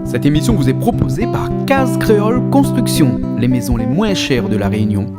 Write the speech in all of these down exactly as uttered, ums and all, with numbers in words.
Cette émission vous est proposée par Case Créole Construction, les maisons les moins chères de La Réunion.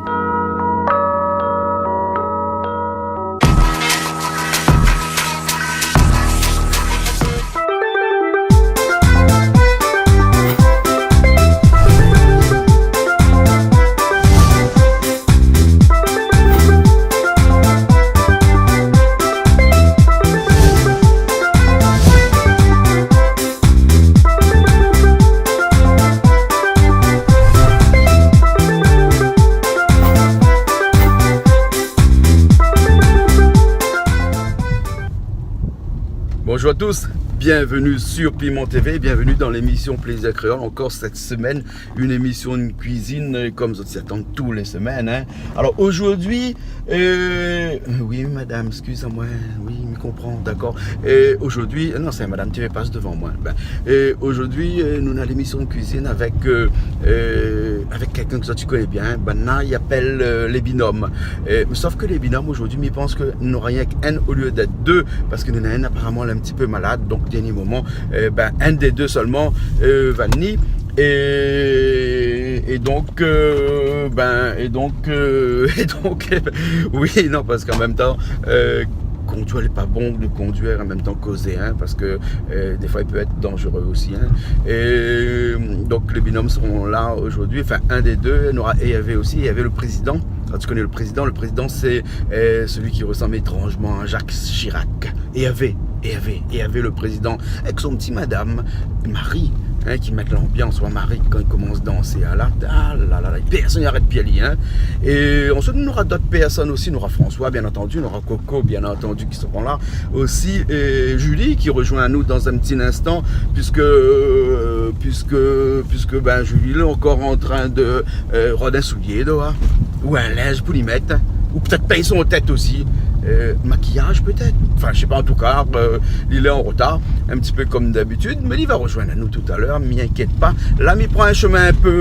Bonjour à tous, bienvenue sur Piment T V, bienvenue dans l'émission Plaisir Créole, encore cette semaine une émission de cuisine, euh, comme zot i atann tout lé semèn, hein. Alors aujourd'hui, euh, euh, oui, madame, excusez-moi, oui, mi konpran, d'accord. Euh, aujourd'hui, euh, non, sé madame ki pas devan moin. Ben, euh, aujourd'hui, euh, nou néna lémisyon de cuisine avec, euh, euh, avec quelqu'un ke zot i koné bien. Banna i apèl, euh, les binômes. Euh, sauf que les binômes aujourd'hui, mi pans ke nou nora rienk inn olié d'èt dé, parske nou néna inn aparaman lé in ti pé malad, donk dernié moman, euh, ben, inn dé dé solman, euh, va ni. Et, et donc, euh, ben, et donc, euh, et donc, oui, non, parske an mèm tan, euh, kondui lé pa bon de kondui an mèm tan kozé, hein, parske, euh, défoi i pé èt danzéré osi, hein. Et, euh, donc les binômes seront là aujourd'hui, enfin, un des deux, nora Hervé osi, Hervé le président. Kan ou koné le président, le président sé, euh, celui qui ressemble étrangement à Jacques Chirac. Hervé, Hervé, Hervé le président, avèk son ti madam, Marie, hein, ki mèt lanbians, oua, Marie, kan li komans dansé, ah la, ah la la la, pèrsone i arèt pi ali, hein. É ansuit, nou nora d'ot pèrsone osi, nou nora François, bien entendu, nou nora Coco, bien entendu, ki sera la osi, é Julie, ki rozoin anou dan in ti instan, puiske, euh, puiske, puiske, ben, Julie lé ankor antrin de, euh, rod in soulié, doa, ou in linz pou li mèt, ou pétèt pèy son tèt osi, euh, makiyaz pétèt. Anfin, mi koné pa, an tou ka, euh, li lé an rotar, in ti pé kom d'abitid, mé li va rozoin anou talèr, mi inkièt pa. La, mi pran in shomin in pé,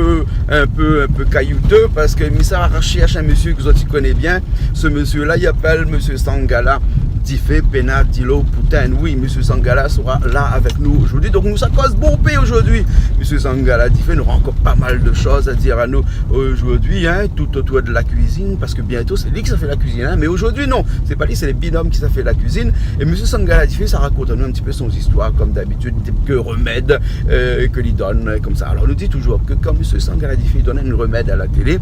in pé, in pé kayouteux, parske mi sava rod in mésyé ke zot i koné bien. Se mésyé-la, i apèl Mésyé Sangala Difé, Péna, Dilo, Poutin. Oui, Mésyé Sangala sera la avèk nou zordi. Donk, nou sa koz bonpé zordi. Mésyé Sangala Difé, nou nora ankor pa mal de shoz a dir anou zordi, hein, tout otour de la kuizine, parske bientôt, sé li ki sa fé la kuizine, hein. Mé zordi, non, sé pa li, sé les binômes ki sa fé la kuizine. É Mésyé Sangala Difé sa rakont anou in ti pé son zistoir, kom d'abitid, ke remèd, euh, ke li donn, euh, komsa. Alor, nou di touzour ke kan Mésyé Sangala Difé i donn in remèd a la télé,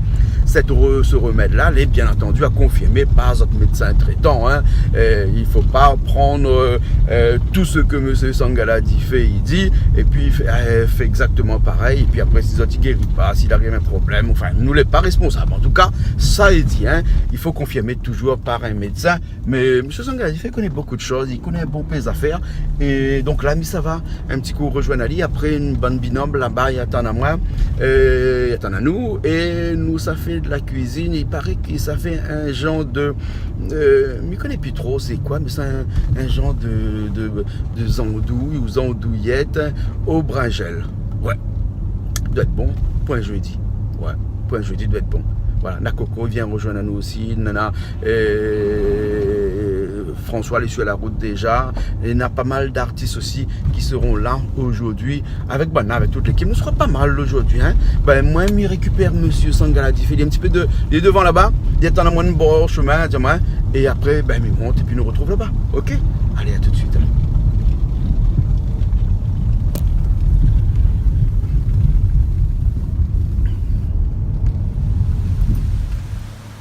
sèt re-, se remèd-la, lé bien entendu a konfirmé par zot médsin trétan, hein. Euh, i fo pa pran, euh, euh, tout se ke Mésyé Sangala Difé i di, épi fé, euh, fé égzaktoman parèy, épi apré, si zot i géri pa, si la ariv in problèm, anfin, nou lé pa rèsponsab. An tou ka, sa lé di, hein, i fo konfirmé touzour par in médsin. Mé Mésyé Sangala Difé i koné bonpé de shoz, i koné bonpé zafèr. É donk la, mi sava in ti kou rozoin ali, apré in bann binôm laba i atann amoin, euh, i atann anou, é nou sa fé de la kuizine. I paré ke sa fé in zanr de, euh, mi koné pi tro sé koi, mé sé in, in zanr de, de, de zandouy ou zandouyèt o brinzèl. Oué. Doi èt bon pou in zédi. Oué. Pou in zédi, doi èt bon. Voilà. Na Coco i vien rozoin anou osi. Nana, euh, François lé sur la rout déza. É na pa mal d'artis osi ki sera la zordi avèk, ben, avèk tout lékip. Nou sera pa mal zordi, hein. Ben, moin, mi rékipèr Mésyé Sangala Difé. Li lé in ti pé de, li lé dovan laba. Li atann amoin bor shomin, di amoin. É apré, ben, mi mont épi nou rotrouv laba. OK ? Alé, a tout de suit, alor.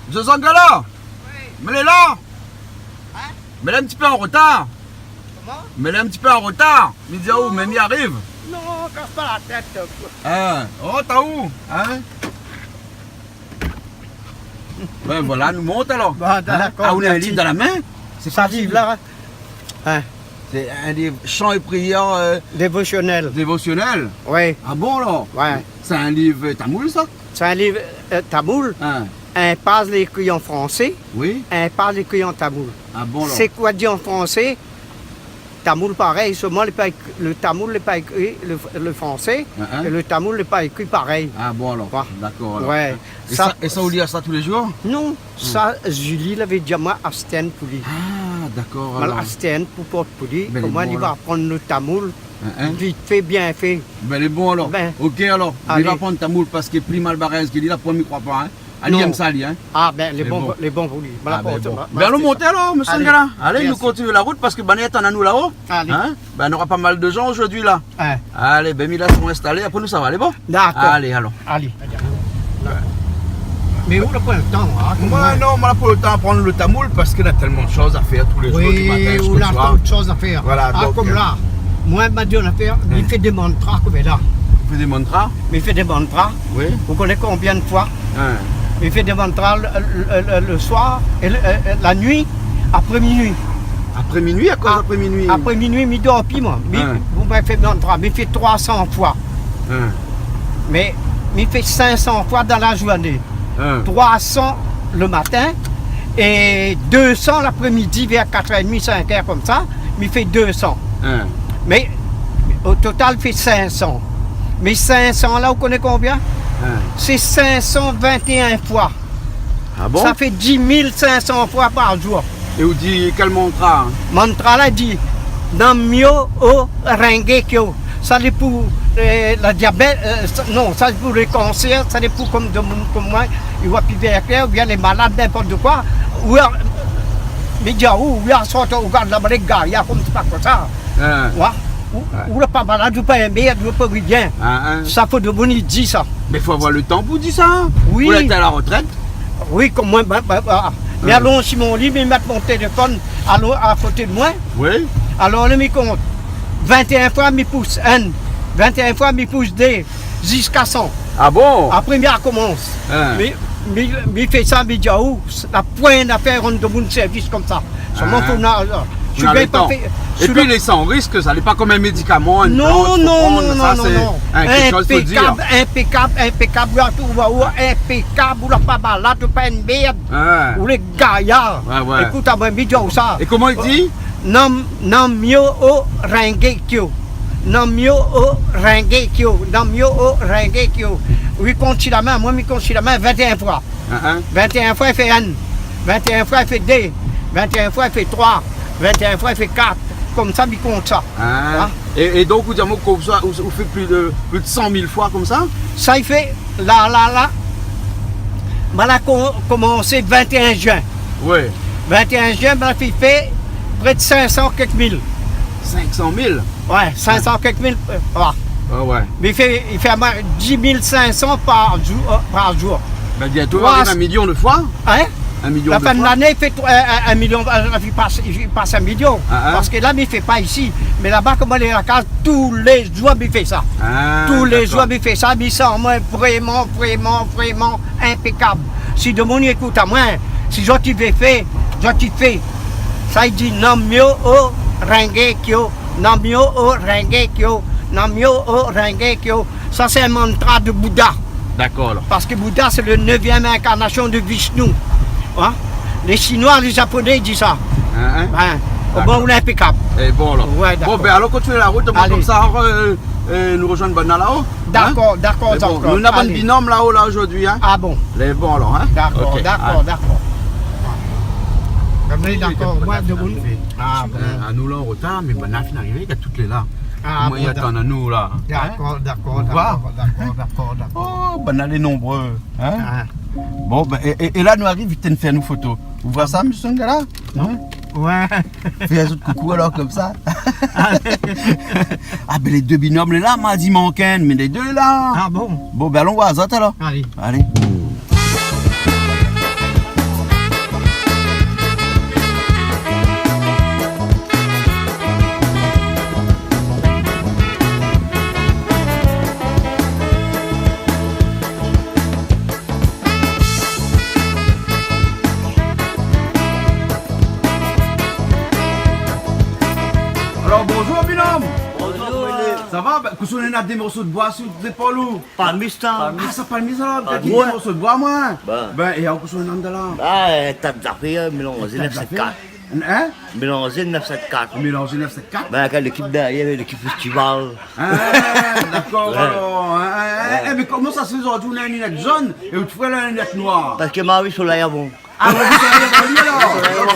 Mésyé Sangala ! Oui. Mé lé la ! Hein ? Mé lé in ti pé an rotar. Koman ? Mé lé in ti pé an rotar. Mi di aou, mé mi ariv. Non, kas pa la tèt. Hein ? An rotar ou ? Hein ? Ben voilà, nou mont alor. Bon, dakor, mèrsi. Hein ? Ah, ou na in liv dan la min ? Sé koi, sa, liv-la ? Hein ? Sé in liv, Chants et prières, euh, dévotionnel. Dévotionnel ? Oui. Ah bon, alor ? Ouais. Sé in liv, euh, tamoul, sa ? Sé in liv, euh, tamoul. Hein. In paz lé ékri an fransé. Oui. In paz lé ékri an tamoul. Ah bon, alor ? Sé koi di an fransé ? Tamoul parèy, solman lé pa ékri, le tamoul lé pa ékri, le, le fransé, hein, hein, é le tamoul lé pa ékri parèy. Ah bon, alor. Koi. Dakor, alor. Ouais. É sa, sa, é sa, ou li sa tou lé zour ? Non, sa, Julie lavé di amoin ashté inn pou li. Ah, dakor, alor. Ashté inn pou port pou li. Ben, koman li va aprann le tamoul Hein, hein. Vit fé, bien fé. Bin, lé bon alor. Bin. OK alor. Alé. Li va pran tamoul parske pli malbarèz ke li la pran, mi kroi pa, hein. Ah, li èm sa, li, hein. Ah bin, lé bon, lé bon pou li. Ah bin, bon. Bin, alon mont alor, mésyé Sangala. Alé, nou kontinié la rout parske banna i atann anou la-o. Alé. Hein ? Bin, nora pa mal de moun zordi la. Hein. Alé, bin, mi lès aou instalé, apré nou sava, lé bon ? Dakor. Alé, alon. Alé. Mé ou la pran lo tan, hein, koman ? Moin, non, moin la pran lo tan pran lo tamoul parske na tèlman de shoz a fèr tou lé zour, di matin ziska lo soir. Oui, ou na tro de shoz a fèr. Voilà, donk, kom la, moin, ma di aou in nafèr, mi fé dé mantra koméla. Ou fé dé mantra ? Mi fé dé mantra. Oui. Ou koné konbien de foi ? Hein. Mi fé dé mantra le, le, le, le soir é le, euh, euh, la nuit, apré minui. Apré minui, akoz apré minui ? Apré minui, mi dor pi, moin. Mi, hein, ou va fé mantra, mi fé troi san foi. Hein. Mé mi fé sink san foi dan la zourné. Hein. Troi san le matin é dé san lapré-midi, vèr katr èr é dmi, sink èr konmsa, mi fé dé san. Hein. Mé o total, fé sink san. Mé sink san la, ou koné konbien ? Hein. Sé sink san vin é in foi. Ah bon ? Sa fé dis mil sink san foi par zour. É ou di kèl mantra, hein ? Mantra la di, Nam Myoho Renge Kyo. Sa lé pou, euh, la diabèt, euh, sa, non, sa lé pou le kansèr, sa lé pou kom de moun kom moin, i voi pi bien klèr, oubien lé malad, ninport de koi. Ou, euh, mi di aou, ou, ou sort, ou gard la, bann lé gayar, konm sé pa konmsa. Hein. Wa, ou, ou la pa malad, ou pa in mèrd, ou pa rien. Hein, hein. Sa fo de moun i di sa. Mé fo avoir le tan pou di sa, hein. Oui. Ou la été a la retrèt. Oui, kom moin, ba, ba, ba. Mé alon si mon li, mi mèt mon téléfone alon a koté de moin. Oui. Alor, la mi kont. Vin é in foi, mi pous inn. Vin é in foi, mi pous dé. Ziska san. Ah bon ? Apré, mi arkomans. Hein. Mi, mi, mi fé sa, mi di aou, na poin nafèr rann demoun sèrvis konmsa. Solman, hein, fo na, euh, ou na le tan. É pi, lé san risk, sa, lé pa kom in médikaman, in plante, fo pran, non, non, non, non. Sa sé in kèk shoz, fo dir. Inpékab, inpékab, inpékab. Ou la, ou, ou, inpékab, ou la pa malad, ou pa in mèrd. Hein. Ou lé gayar. Ouais, ouais. Ékout amoin, mi di aou sa. É koman i di ? Nam, Nam Myoho Renge Kyo. Nam Myoho Renge Kyo. Nam Myoho Renge Kyo. Oui, kont si la min, moin, mi kont si la min vin é in foi. Hein, hein. Vin é in foi, i fé inn. Vin é in foi, i fé dé. Vin é in foi, i fé troi. Vin é in foi, i fé kat. Konmsa, mi kont sa. Hein. Hein ? É, é donk, ou di amoin ke ou, ou, ou fé plis de, plis de san mil foi konmsa ? Sa i fé, la, la, la, ma la ko-, komansé vin é in juin. Oui. Vin é in juin, ma la fine fé pré de sink san kèk mil. Sink san mil ? Ouais, sink san kèk mil, euh, ouais. Ah ouais. Mé i fé, i fé amoin dis mil sink san par zour, euh, par zour. Bin, bientôt, on va arriver à un million de fois. Hein ? Un million de fois. La fin de lané, i fé tro-, in, in, in milion, euh, i pas, i pas in milion. Ah, hein. Parske la, mi fé pa isi. Mé laba, kom moin lé la kaz, tou lé zour, mi fé sa. Ah, dakor. Tou lé zour, mi fé sa, mi san amoin vréman, vréman, vréman inpékab. Si demoun i ékout amoin, si zot i vé fé, zot i fé. Sa i di, Nam Myoho Renge Kyo, Nam Myoho Renge Kyo, Nam Myoho Renge Kyo. Sa sé in mantra de Bouddha. Dakor, alor. Parske Bouddha, sé le nevièm inkarnasion de Vishnu. Hein ? Lé Sinoi, lé Japoné i di sa. Hein, hein ? Hein. Dakor. Bon, ou lé inpékab. É bon, alor. Ouais, dakor. Bon, bin, alon, kontinié la rout, alé. Konmsa, euh, euh, nou rozoinn banna la-o. Hein ? Dakor, dakor, dakor. Mé bon, nou na bann binom la-o, la, zordi, hein ? Ah bon ? Lé bon, alor, hein ? Dakor, dakor, dakor. OK, alé. Bin, dakor, moin, demoun. Ah bon. Euh, anou la, an rotar, mé banna la fine arivé, tout lé la. Ah bon, dakor. Koman i atann anou la, hein ? Dakor, dakor, dakor, dakor, dakor. Oh, banna lé nonbré, hein ? Ah. Bon, bin, é, é, é la, nou ariv, i vien fé anou foto. Ou voi sa, mésyé Sangala ? Hein ? Ouais. Fé azot koukou alor konmsa. Ah bin, lé dé binom lé la, ma di mank inn, mé lé dé lé la. Ah bon ? Bon, bin, alon voir azot alor. Alé. Alé. Alor, bonzour, binom. Bonzour. Sa va ? Bin, kosa ou néna dé morso de boi sou zépol ou ? Palmis, sa. Ah, sa palmis, alor, mi kroi dé morso de boi, moin. Bin. Bin, é aou, kosa ou néna la ? Ah, euh, ta zafèr, mélanzé nèf sèt kat. Hein ? Mélanzé nèf sèt kat. Mélanzé nèf sèt kat. Bin, avèk lékip dèrièr, lékip festival. Ah, dakor, alor, hein, hein, hein, mé koman sa i fé zordi ou néna linèt zone é out frèr la linèt noir ? Parske ma la vi solèy avan. Ah, ou la vi solèy avan li, alor ?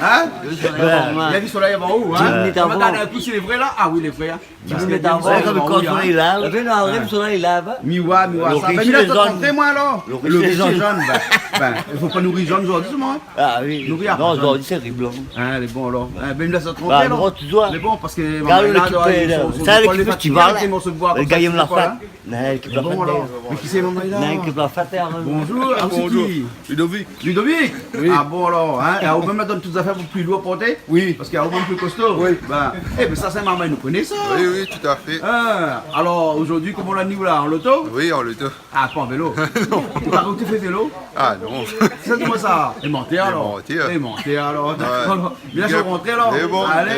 Hein ? Ou la vi solèy avan ou, hein ? Ou la gard in kou si lé vré, la ? Ah oui, lé vré, hein. Parske li lé avan ou, hein. Ébin, nou ariv, solèy la, ba. Mi oi, mi oi sa. Bin, mi lès azot rantré, moin, alor. Lo résé lé zone. Lo résé lé zone, bin, bin, i fo pa nouri zone zordi, solman, hein. Ah oui. Nouri apré zone. Non, zordi sé riblan. Hein, lé bon, alor. Hein, bin, mi lès azot rantré, alor. Ba, non, ti doi. Lé bon, parske... Gard lo kip, son, son, sa, lo kip festival, la. Lo gayar la fèt. Lé bon, alor. Non, lo kip la fèt, hein. Bonjour, ah, ou sé ki ? Bonjour. Ludovic. Ludovic ? Oui. Ah bon, alor, hein ? É ou mèm la donn tout zafèr pou pli lour porté ? Oui. Parske ou mèm pli kosto ? Oui. Bin, ébin, sa, sé in marmay nou koné sa. Oui, oui, tout à fait. Hein, alor, zordi, koman la ni ou la, an loto ? Oui, an loto. Ah, pa an vélo. Non. Ou la pa fé vélo ? Ah, non. Sé koman sa ? Émantèr, alor. Émantèr. Émantèr, alor. Ouais. Dakor, alor. Bien, big up. Lé bon, alé.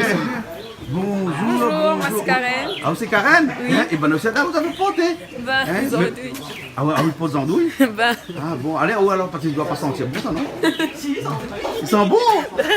Bonjour, bonjour. Bonjour, moin sé Karen. Ah, ou sé Karen ? Oui. Hein ? Ébin, nou sé la, ou la fé porté. Bin, zordi. Hein, mé, ah ouais, ah oui, pou zandouy ? Bin. Ah bon, alé, ou alor, parske i doi pa santir bon sa, non ? Si, i san bon. I san bon ?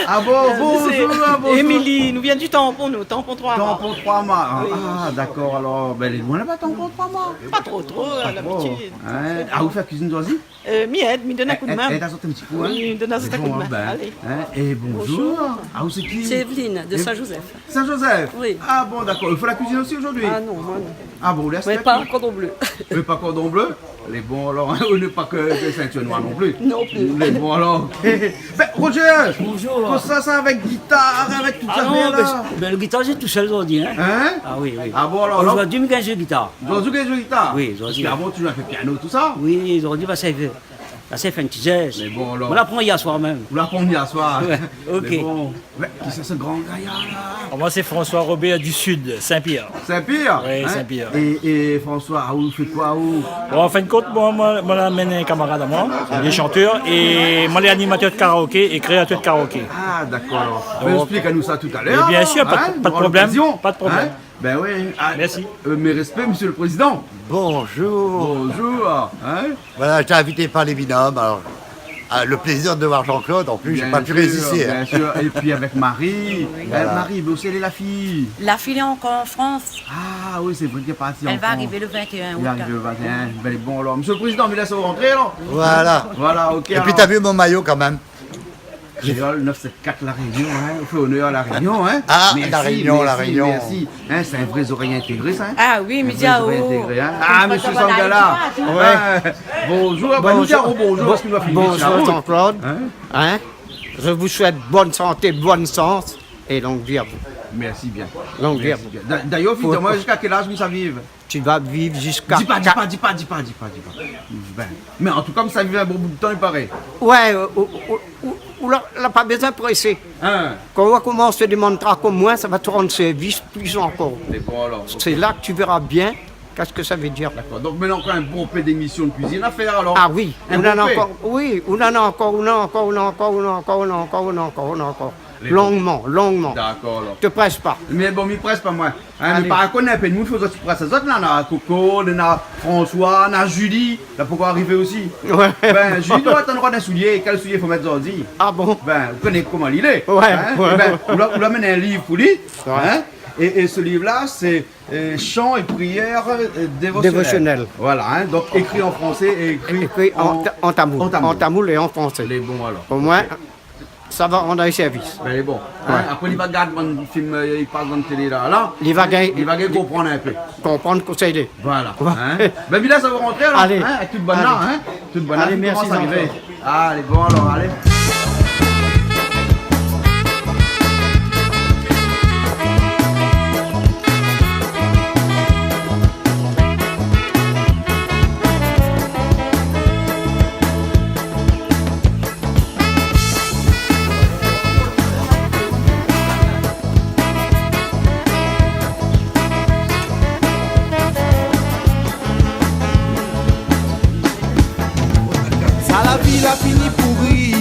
Ah bon, bonjour, bonjour. Émilie, nou vien du Tampon, nou, Tampon Troi Mar. Tampon Troi Mar. Oui. Ah, dakor, alor, bin, lé loin laba, Tampon Troi Mar. Pa tro, tro, labitid. Pa tro. Hein ? Ah, ou fé la kuizine, toi osi ? Euh, mi èd, mi donn in kou d'min. Èd, èd azot in ti kou, hein ? Oui, mi donn azot in kou d'min. Bon, bin, alé. Hein ? É bonjour. Bonjour. Ah, ou sé ki ? Sé Evelyne, de Saint-Joseph. Saint-Joseph ? Oui. Ah bon, dakor. Ou fé la kuizine osi zordi ? Ah non, moin non. Ah bon, ou lès pa. Mé pa kordon blé. Mé pa kordon blé ? Lé bon, alor, hein, ou lé pa ke de seinture noir non pli. Non pli. Lé bon, alor, OK. Bin, Roger, bonjour. Kosa sa, avèk gitar, avèk tout sa la ? Ah non, bin, bin, lo gitar, sé tousèl zordi, hein. Hein ? Ah oui, oui. Ah bon, alor, zordi, mi gingn zoué gitar. Zordi, ou gingn zoué gitar ? Oui, zordi. Parske avan, ou la fé piano, tout sa ? Oui, zordi, ba, sa i fé, ba, sa i fé in ti zès. Mé bon, alor. Ou la aprann yèr soir mèm. Ou la aprann yèr soir. Ouais, OK. Mé bon. Mé kisa sé gran gayar la ? Ah, moin, sé François Robert du Sud, Saint-Pierre. Saint-Pierre ? Oui, hein ? Saint-Pierre. É, é François, ah, ou fé koi, ou ? Bon, an fin de kont, moin, moin, moin la amenn in kamarad amoin, li lé shantèr, é moin lé animatèr de karaoké é kréatèr de karaoké. Ah, dakor, alor. Donk, bin, esplik anou sa talèr, alor, hein, doran lokazion. Bien sûr, pas de, pas de problème, pas de problème. Hein ? Bin oui. Ah, mèrsi. Euh, mes respects, monsieur le président. Bonjour. Bonjour, hein. Voilà, j'étais invité par les binômes, alors, ah, le plaisir de voir Jean-Claude, en plus, j'ai pas pu résister, hein. Bien sûr, bien sûr. Et puis avec Marie. Oui. Voilà. Euh, Marie, mé ousa lé la fiy ? La fiy lé ankor an Frans. Ah oui, sé vré, li lé parti an Frans. Èl va arivé le vingt et un out. Li va arivé le vingt et un. Bin, bon, alor, monsieur le président, mi lès aou rantré, alor. Voilà. Voilà, OK, alor. Et puis, t'as vu mon maillot quand même. Kréol neuf sept quatre La Réunion, hein, ou fé onèr a La Réunion, hein. Ah, La Réunion, La Réunion. Mèrsi, mèrsi, mèrsi. Hein, sé in vré zorèy intégré, sa, hein. Ah oui, mé... In vré zorèy intégré, hein. Ah, monsieur Sangala. Ouais. Bonjour, bah, nou di aou bonjour, parske nou la fini. Bonjour, Jean-Claude. Hein ? Hein ? Je vous souhaite bonne santé, bonne chance et longue vie à vous. Mèrsi bien. Longue vie à vous. Mèrsi bien. D'a-, d'ayèr, fo, fo, ziska kèl az mi sa viv ? Tu vas vivre jusqu'à... Di pa, di pa, di pa, di pa, di pa, di pa. Bin, mé an tou ka, mi sa viv in bon bout de tan, i paré. Ouais, euh, ou, ou, ou, ou la, la pa bezoin présé. Hein. Kan ou va komansé demann tra konm moin, sa va te rann sèrvis plis ankor. D'accord, alors, OK. C'est là que tu verras bien qu'est-ce que ça veut dire. D'accord. Donk, mintnan, ankor in bonpé d'émissions de cuisine à faire, alors. Ah oui, ou néna ankor, oui, ou néna ankor, ou néna ankor, ou néna ankor. Lé bon. Longuement, longuement. D'accord, alors. Te presse pas. Mé bon, mi près pa, moin. Hein, mé par kont, néna in pé d'moun, fo zot i près azot, la, néna Coco, néna François, néna Julie, la pankor arivé osi. Ouais. Bin, Julie, nou atann ankor dé soulié. Kèl soulié fo mèt zordi ? Ah bon ? Bin, ou koné koman li lé. Ouais, ouais. Hein ? Ébin, ou la, ou la amenn in liv pou li, hein ? Et, et ce livre-là, c'est, euh, Chants et prières, euh, dévotionnels. Dévotionnels. Voilà, hein, donc écrit en français et écrit en, en tamoul. Écrit en ta-, en tamoul. En tamoul et en français. Lé bon, alors. Au moins, OK. Sa va rann ali sèrvis. Bin, lé bon. Hein, ouais. Apré, li va gard bann film, euh, li pas bann télé la, la. Li va gingn, li va gingn konprann in pé. Konprann kosa i lé. Voilà. Ouais. Hein. Bin, Vila, sa va rantré, alor. Alé. Hein, avèk tout bann la, hein. Tout bann la, koman sa i arivé. Alé, mèrsi, Jean-Claude. Alé, bon, alor, alé. Sa la vi la fini pouri.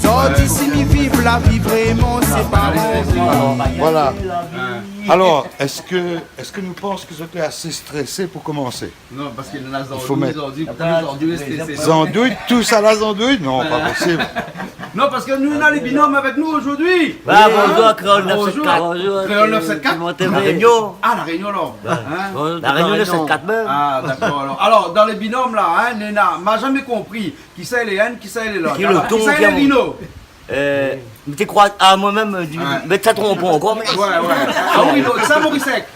Zordi si mi viv la vi vréman, sé pa bon. Voilà. Alors, est-ce que, est-ce que nou pans ke zot lé asé strésé pou komansé ? Non, parske nou néna zandouy zordi, tout zandouy lé strésé. Zandouy, tout sa la zandouy ? Non, pa posib. Non, parske nou néna lé binom avèk nou zordi. Bonjour, Kréol neuf sept quatre. Bonjour, Kréol neuf sept quatre. Koman i lé ? La Réunion. Ah, La Réunion, alor. Bonjour, La Réunion neuf sept quatre mèm. Ah, dakor, alor. Alor, dan lé binom la, in, néna, ma zamé konpri kisa i lé inn, kisa i lé lot. Kisa i lé Lino ? Euh, mi té kroi, ah, moin mèm, euh, di, mé sa i tronp ankor, mé... Ouais, ouais. Ah oui, non, sa Morisèk.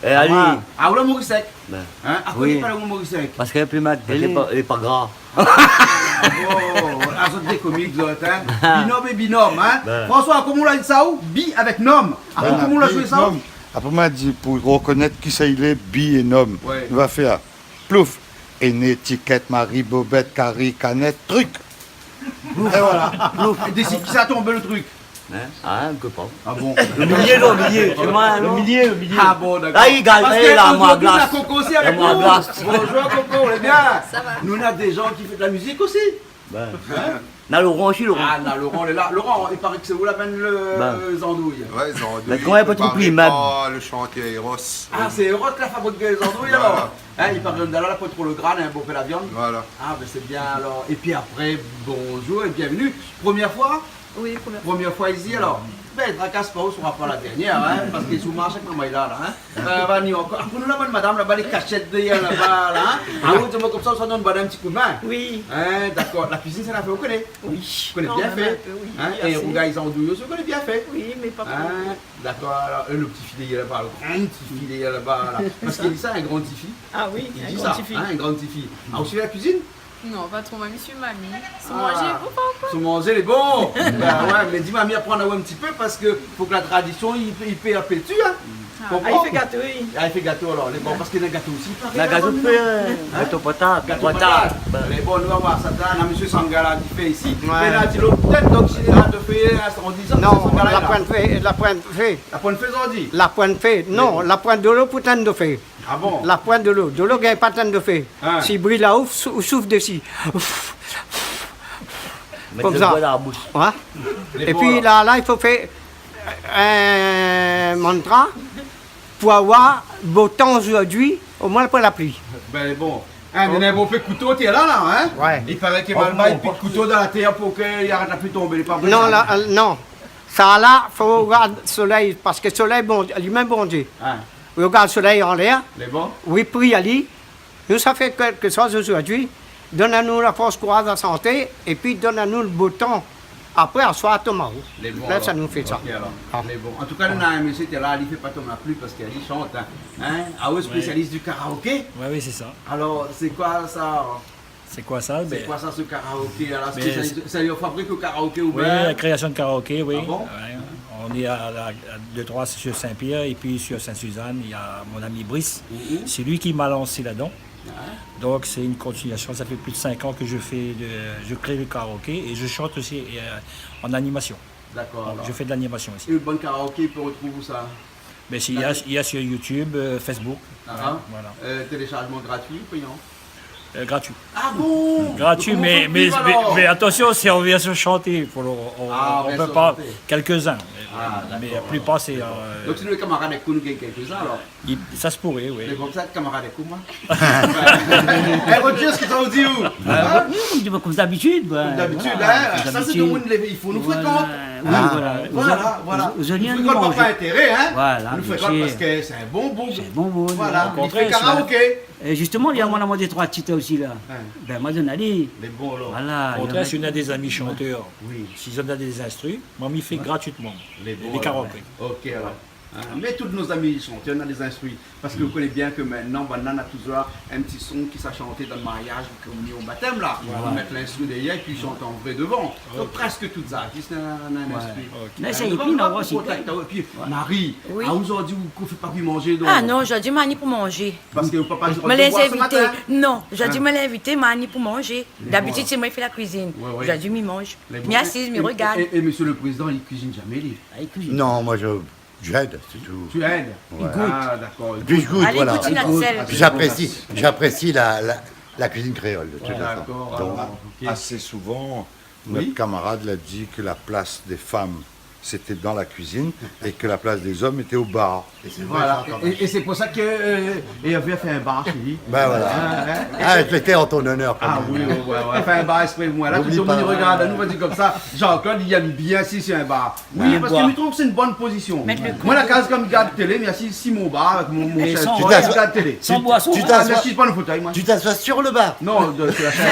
Eh, alé. Ah, ou la Morisèk. Bin, oui. Akoz ou lé pa la Morisèk ? Parske lé pli mat, lé pa, lé pa gra. Ah bon, ah, zot dé komik, zot, in. Binom é binom, in. François, koman ou la di sa, ou ? Bi avèk nom. Apré, koman ou la zoué sa, ou ? Nom. Apré, ma di, pou rokonèt kisa i lé, bi é nom. Ouais. Nou va fé plouf, éné, tikèt, mari, bobèt, kari, kanèt, trik. É voilà. Plouf. É dési kisa la tonm lo trik ? In ? Ah, mi koné pa. Ah bon ? Lo milié, non, lo milié. Sé moin, lo milié, lo milié. Ah bon, dakor. Ah, i gingn, parske la, nou néna Koko osi avèk nou. Bonjour, Koko, ou lé bien ? Sa va. Nou néna dé zan ki fé de la mizik osi. Bin. In ? Na Laurent osi, Laurent. Ah, na Laurent, lé la. Laurent, i paré ke sé ou la amenn lo zandouy. Ouais, zandouy. Mé koman i pé tro pli mèm ? Préparé par lo shantèr Eros. Ah, sé Eros la fabrik zandouy, alor. Voilà. In, i paré ke la, la pa tro lo gra, in, bonpé la viann. Voilà. Ah, bin, sé bien, alor. Épi apré, bonjour é bienvenu. Promié foi ? Oui, promié foi. Promié foi isi, alor. Bin, trakas pa, ou sra pa la dernièr, in, parske si ou marsh avèk marmay la, la, in. Euh, va ni ankor. Ah, pou nou, la bann madam laba, lé kashèt dèrièr laba, la, in. Ah, ou di amoin konmsa, ou sa donn bann in ti kou d'min. Oui. In, dakor. La kuizine, sa la fé, ou koné ? Oui. Ou koné bien fé. Kan mèm in pé, oui. In, é rougay zandouy osi, ou koné bien fé. Oui, mé pa tro. In, dakor. Alor, euh, lo ti fi dèrièr laba, lo gran ti fi dèrièr laba, la. Parske li di sa, in gran ti fi. Ah oui, in gran ti fi. Li di sa, in, in gran ti fi. Ah, ou fé la kuizine ? Non, pa tro, mami, mi sui mami. Sou manzé, bon, pa ankor. Sou manzé, lé bon. Bin ouais, mé di mami aprann aou in ti pé parske fo ke la tradision i, i pèrpétui, in. Ah. Konpran ? Ah, i fé gato, oui. Ah, i fé gato, alor, lé bon, parske néna gato osi, i paré. Na gato fé, in, gato patat, gato patat. Bin. Lé bon, nou va voir sa, néna mésyé Sangala ki fé isi. Ouais. Mé la, di lo, pétèt, donk, si la fé, in, an dizan, non, sé Sangala la poin fé, la poin fé. La poin fé, zordi ? La poin fé, non, la poin dolo pou tann do fé. Ah bon ? La poin dolo. Dolo gingn pa tann do fé. In. Si i bril la, ou sou-, ou souf dési. Mèt lo doi dan la boush. Konmsa. Ouais. Lé bon, alor. Épi la, la, i fo fé, euh, in mantra pou avoir bo tan zordi, omoin pou la pli. Bin, lé bon. In, néna bonpé kouto tèr la, la, in ? Ouais. I paré ke Malbar i pik kouto dan la tèr pou ke i arèt la pli tonbé, lé pa vré sa ? Non, la, euh, non. Sa la, fo rogard solèy, parske solèy, bon, li mèm Bondié. In. Rogard solèy anlèr. Lé bon. Oui, pri ali. Nou sa fé kèlkeshoz zordi. Donn anou la fors, kouraz, la santé, épi donn anou lo bo tan. Apré, aswar, tonm aou. Lé bon, alor. Lès anou fé sa. Ok, alor. Ah. Lé bon. An tou ka, nou néna in mésyé tèr la, li fé pa tonm la pli parske li shant, in. In ? Ah ouais, spésialis du karaoké ? Ouais, oui, sé sa. Alor, sé koi sa, alor ? Sé koi sa ? Sé koi sa, se karaoké ? Alor, bin, spésialis, sé, sé, ou fabrik lo karaoké, oui, oubien ? La création de karaoké, oui. Ah bon ? Ouais. On est à, à, à deux, trois sur Saint-Pierre et puis sur Sainte-Suzanne, il y a mon ami Brice. Mhm. C'est lui qui m'a lancé là-dedans. Ah. Donc, c'est une continuation. Ça fait plus de cinq ans que je fais de, je crée le karaoké et je chante aussi, euh, en animation. D'accord, alor. Donc, je fais de l'animation aussi. É lo bann karaoké, i pé artrouv ousa ? Bin, si, il y a, il y a sur YouTube, euh, Facebook. Ah, ouais, ah. Voilà. Euh, téléchargement gratuit ou payant ? Euh, gratuit. Ah bon ? Gratuit, mais, mais, mais, mais attention, si on vient se chanter, faut le, on, on peut pas, quelques-uns. Ah, d'accord, alors. Mais la plupart, c'est, euh, donc, si nou lé kamarad avèk ou, nou gingn kèlkezin, alor. I, sa i pouré, oui. Lé bon, sa, kamarad avèk ou, moin. Eh, Roger, kosa ou di, ou ? Hein ? Oui, nou di, konm dabitid, bin, voilà. Konm dabitid, hein. Konm dabitid. Sa, sé demoun, i fo nou frékant. Voilà, oui, voilà. Voilà, voilà. Ou frékant pa par intéré, hein. Voilà, nou frékant parske sé in bon boug. Sé in bon boug, voilà. Voilà, i fé karaoké. Okontrèr, si na, é zistoman, li la, moin la mandé troi tit osi, la. Hein. Bin, moin, mi donn ali. Lé bon, alor. Voilà. Okontrèr, si ou na dé zami shantèr, si zot na dé zinstri, moin, mi fé gratuitman. Lé bon, alor. Lé karaoké. Ok, alor. Hein, mé tout nout zami shantèr, néna dé zinstri. Parske ou koné bien ke mintnan, banna na touzour in ti son ki sa shanté dan mariaz, kominyon, batèm, la. Voilà. I mèt linstri dèrièr, épi i shant an vré dovan. Donk, prèsk tout zartis na, na in instri. Ok. Mé sé, nou va, épi, nou va kontakté aou. Épi, Marie, zordi, ou fé pa ki manzé, donk ? Ah non, zordi, ma ni pou manzé. Parske ou papa di, moin lé invité. Non, zordi, moin lé invité, ma ni pou manzé. Lé bon. Dabitid, sé moin i fé la kuizine. Ouais, ouais. Zordi, mi manz. Lé bon. Mi asiz, mi rogard. É, é, é mésyé le prézidan, li kuizine zamé, li ? Ah, li kuizine. Non, moin, mi, mi èd, sé tou. Tu aides ? Ouais. I gout. Ah, dakor. Épi mi gout, voilà. Alé, gout, i gout. Épi mi aprési, mi aprési la, la, la kuizine kréol, de tout fason. Dakor, alor, ok. Donk, asé souvan, nout kamarad la di ke la plas dé fanm c'était dans la cuisine et que la place des hommes était au bar. Et c'est vrai, voilà. Jean-Thomas. Et, et c'est pour ça que, euh, Hervé a fait un bar chez lui. Ben voilà. Hein, hein. Ah, c'était en ton honneur, quand même. Ah oui, ouais, ouais, ouais. Enfin, un bar exprès, voilà. N'oublie pas. Tout le monde regarde, nou va dir konmsa, Jean-Claude, li èm bien si sé in bar. Oui, parske mi trouv sé in bone pozision. Moin, la kaz, kan mi gard télé, mi asiz si mon bar avèk mon, mon shèz. San boison. Ou gard télé. San boison. Tu t'assois, ah, mi asiz pa dan fotèy, moin. Tu t'assois sur le bar. Non, de, sur la shèz.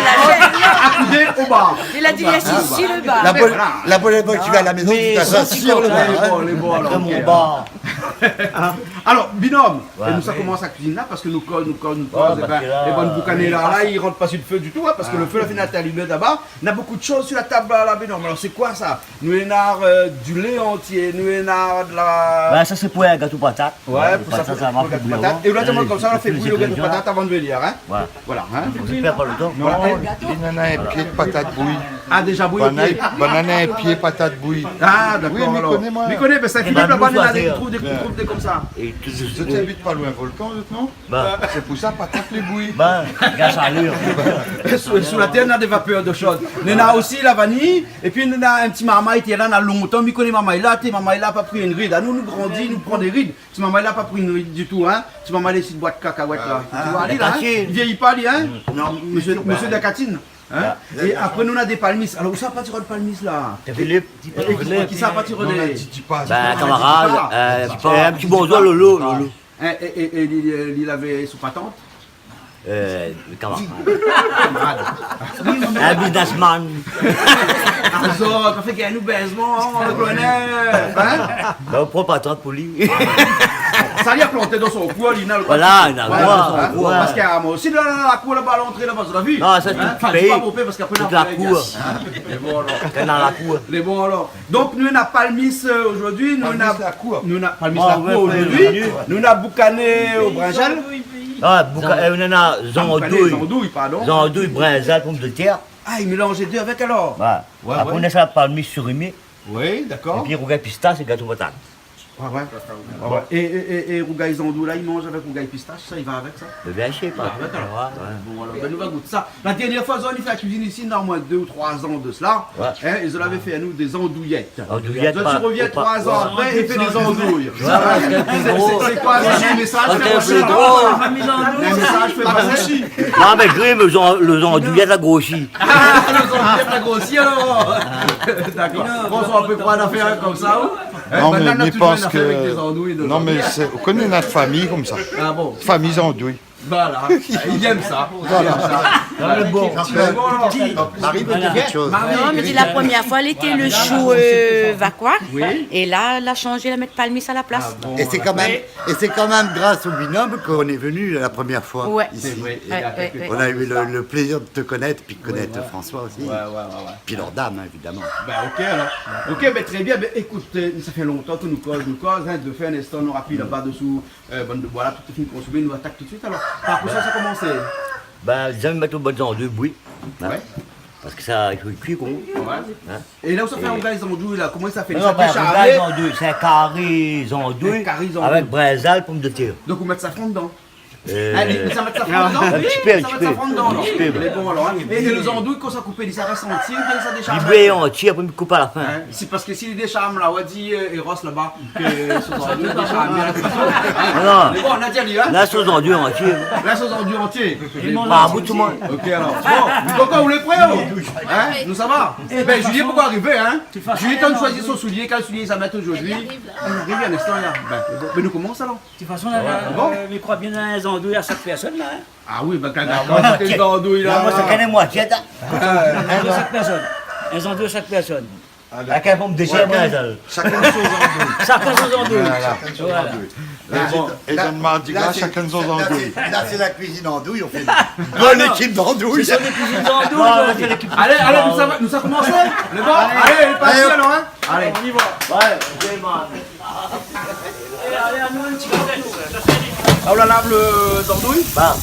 Akoudé o bar. Li la di, li asiz si le bar. La bone, la bone épok, tu vas à la maison, tu t'assois sur le bar, hein. Lé bon, lé bon, alor, OK, alor. Alor, binom, nou sa komans la kuizine la, parske nou koz, nou koz, nou koz, é bin, lé bann boukané la, la, i rant pa si le fé ditou, hein, parske le fé la fine èt alimé laba. Na bonpé de shoz si la tab la, la, binom. Alor, sé koi sa ? Nou néna, euh, du lé antié, nou néna de la... Bin, sa sé pou in gato patat. Ouais, pou sa, pou, pou le gato patat. É ou la di amoin konmsa, ou la fé bouyir le gato patat avan de venir, hein ? Ouais. Voilà, hein ? Nou pèrd pa le tan. Non, li néna in pié de patat bouyi. Ah, déza bouyi, OK. Banna, banna néna in pié patat bouyi. Ah, dakor, alor. Oui, mi koné, moin. Mi koné, bin, Saint-Philippe, laba, néna dé, trouv dé, trouv dé konmsa. É tout de suite. Zot i abit pa loin volkan, zot, non ? Bin. Sé pou sa, patat lé bouyi. Bin, gras a li. Sou, sou la tèr, néna dé vapèr d'o shod. Néna osi la vaniy, épi néna in ti marmay, té la, na lontan, mi koné marmay la, té marmay la pa pri in rid. Anou, nou grandi, nou pran dé rid. Ti marmay la pa pri in rid ditou, hein. Ti marmay la, isi, boit kakawèt la. Ah, oui. Tu vois, li la, hein, li vièyi pa, li, hein. Non. Monsieur, monsieur Dakatine, hein. É apré, nou néna dé palmis. Alor, ousa la parti rod palmis la ? Saint-Philippe. É, é kisa la parti rod ? Non, la di, di pa. Bin, kamarad, euh, in ti bonzour, Lolo, Lolo. Hein, é, é, é li, li lavé sou patant ? Euh, kamarad. Kamarad. In businessman. Azot, ou fé gingn anou bèzman, ou koné. Hein ? Bin, ou pran patant pou li. Sa li la planté dan son kour, li, na le... Voilà, dan son kour. Parske, ah, moin osi, la, la, la kour laba, lantré laba, zot la vi. Non, sa sé tout péi. Tout la kour. Hein ? Lé bon, alor. Kan dan la kour. Lé bon, alor. Donk, nou néna palmis, euh, zordi, nou néna, palmis la kour zordi, nou néna boukané o brinzèl. Ah, bouka-, euh, nou néna zandouy. Ah, boukané, zandouy, pardon. Zandouy, brinzèl, pomdetèr. Ah, i mélanz lé dé avèk, alor. Ouais. Apré, nou néna sa, palmis sirimi. Oui, dakor. Épi rougay pistas é gato patat. Ouais, ouais. Ouais, ouais. É, é, é, é rougay zandouy la, i manz avèk rougay pistas, sa i va avèk sa ? Mé biensir. I va avèk, alor. Ouais, ouais. Bon, alor, bin, nou va gout sa. La dernièr foi, zot la fé la kuizine isi, na omoin dé ou troi zan de sela, hein, é zot lavé fé anou dé zandouyèt. Andouyèt. Zot i rovien troi zan apré é fé dé zandouy. Ouais, ouais, sé, sé, sé koi sa, in mésaz fé pasé ? In mésaz fé pasé ? Non, mé grim, le zan-, le zandouyèt la grosi. Ah, le zandouyèt la grosi, alor. Dakor. Bon, sa, ou pé pa fé in afèr konmsa, ou ? Non, mé mi pans ke, non, mé sé, ou koné nout fami konmsa. Ah bon ? Fami zandouy. Voilà. Li èm sa. Voilà. Li èm sa. Lé bon, alor. Marie veut dire quelque chose. Marie. Non, mi di la promièr foi, lété le shou, euh, vakoa. Oui. É la, la shanzé, la mèt palmis a la plas. Ah bon, alor. Et c'est quand même, et c'est quand même grâce au binôme qu'on est venu la première fois ici. Ouais. C'est vrai. Ouais, ouais, ouais. On a eu le, le plaisir de te connaître, puis de connaître François aussi. Ouais, ouais, ouais, ouais. Puis leurs dames, hein, évidemment. Bin, OK, alor. OK, bin, très bien. Bin, ékout, euh, sa fé lontan ke nou koz, nou koz, hein, de fé in instan, nou rapil laba dosou, euh, bann de boi la, tout fine konsomé, nou atak tout de suite, alor. Par koi sa, sa komansé ? Bin, zot i mèt out bann zandouy bouyi, hein. Ouais. Parske sa, i fo kui, koi. Ouais. Hein ? É la, ou sa fé in rougay zandouy la, koman sa fé ? Non, sa pa in rougay zandouy, sé in kari zandouy. In kari zandouy. Avèk brinzèl, pomdetèr. Donk, ou mèt safran dedan ? Euh, ah, li, li sa mèt safran dedan ? In ti pé, in ti pé. Sa mèt safran dedan, alor. In ti pé, ouais. Lé bon, alor, hein. É, é le zandouy, kan sa koup, li sa rès antié oubien sa désharn ? Li bouyi antié, apré, mi koup a la fin. Hein, sé parske si li désharn la, ou la di, euh, Eros laba, ke son zandouy i désharn bien. Non. Mé bon, nou la di ali, hein. La, son zandouy antié. La, son zandouy antié. Par bout, tout le monde. OK, alor. Bon, donk, ou lé pré, oh ? Hein ? Nou sava ? Bin, Julie, poukoi arivé, hein ? Julie, kan li shoizi son soulié, kèl soulié li sa mèt zordi ? Li ariv la. Li ariv, in instan, la. Bin, bon, bin, nou komans, alor. De tout fason, la, euh, mi kroi bien néna in zandouy a shak pèrsone, la, hein. Ah oui, bin, kan, kan sé in zandouy, la, moin, sé k'in moitié, la. Ah, in zandouy a shak pèrsone. In zandouy a shak pèrsone. Ah, dakor. Avèk in pomdetèr, ouais, brinzèl. Shakinn son zandouy. Shakinn son zandouy. Voilà. Shakinn son zandouy. Voilà. É, é dan Mardi Gras, shakinn son zandouy. La, sé la kuizine andouy, on fait une bonne équipe d'andouilles. Sé sa, la kuizine andouy, non, la, sé lékip andouy. Alé, alé, nou sa, nou sa komansé ? Lé bon ? Alé, alé, parti, alor, hein ? Alé. On y va. Ouais, OK, man. Alé, anou in ti kou. La, ou la lav le zandouy ? Ba,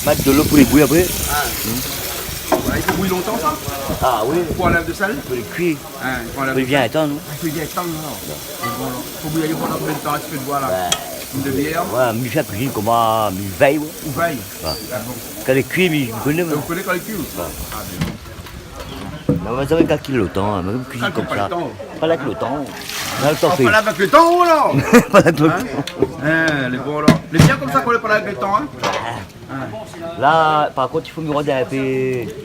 mèt dolo pou li bouyi apré. Ah. Hmm. Ouais, i fo bouyi lontan, sa ? Ah oui. Pou anlèv le sèl ? Pou li kui. Hein, pou anlèv le sèl. Pou li bien étann, non ? Ah, i fo bien étann, alor. Bon, alor. Fo bouyi pandan konbien de tan, in ti pé de boi, la ? Ouais. Une demi-heure ? Ouais, mi fé kuizine konmsa, mi vèy, ouais. Ou vèy ? Ouais. Ah bon. Kan li kui, mi, mi koné, ou koné kan li kui, ou ? Ouais. Ah, bin bon. Non, mé sa va kalkil le tan, hein, mé kuizine konmsa. Kalkil pa le tan. Pa èk le tan. La, lo tan i fé. Ou parl avèk lo tan, ou, la ? Parl avèk lo tan. Hein ? Hein, lé bon, la. Lé bien konmsa kan ou parl avèk lo tan, hein ? La, par kont, i fo mi rod in pé,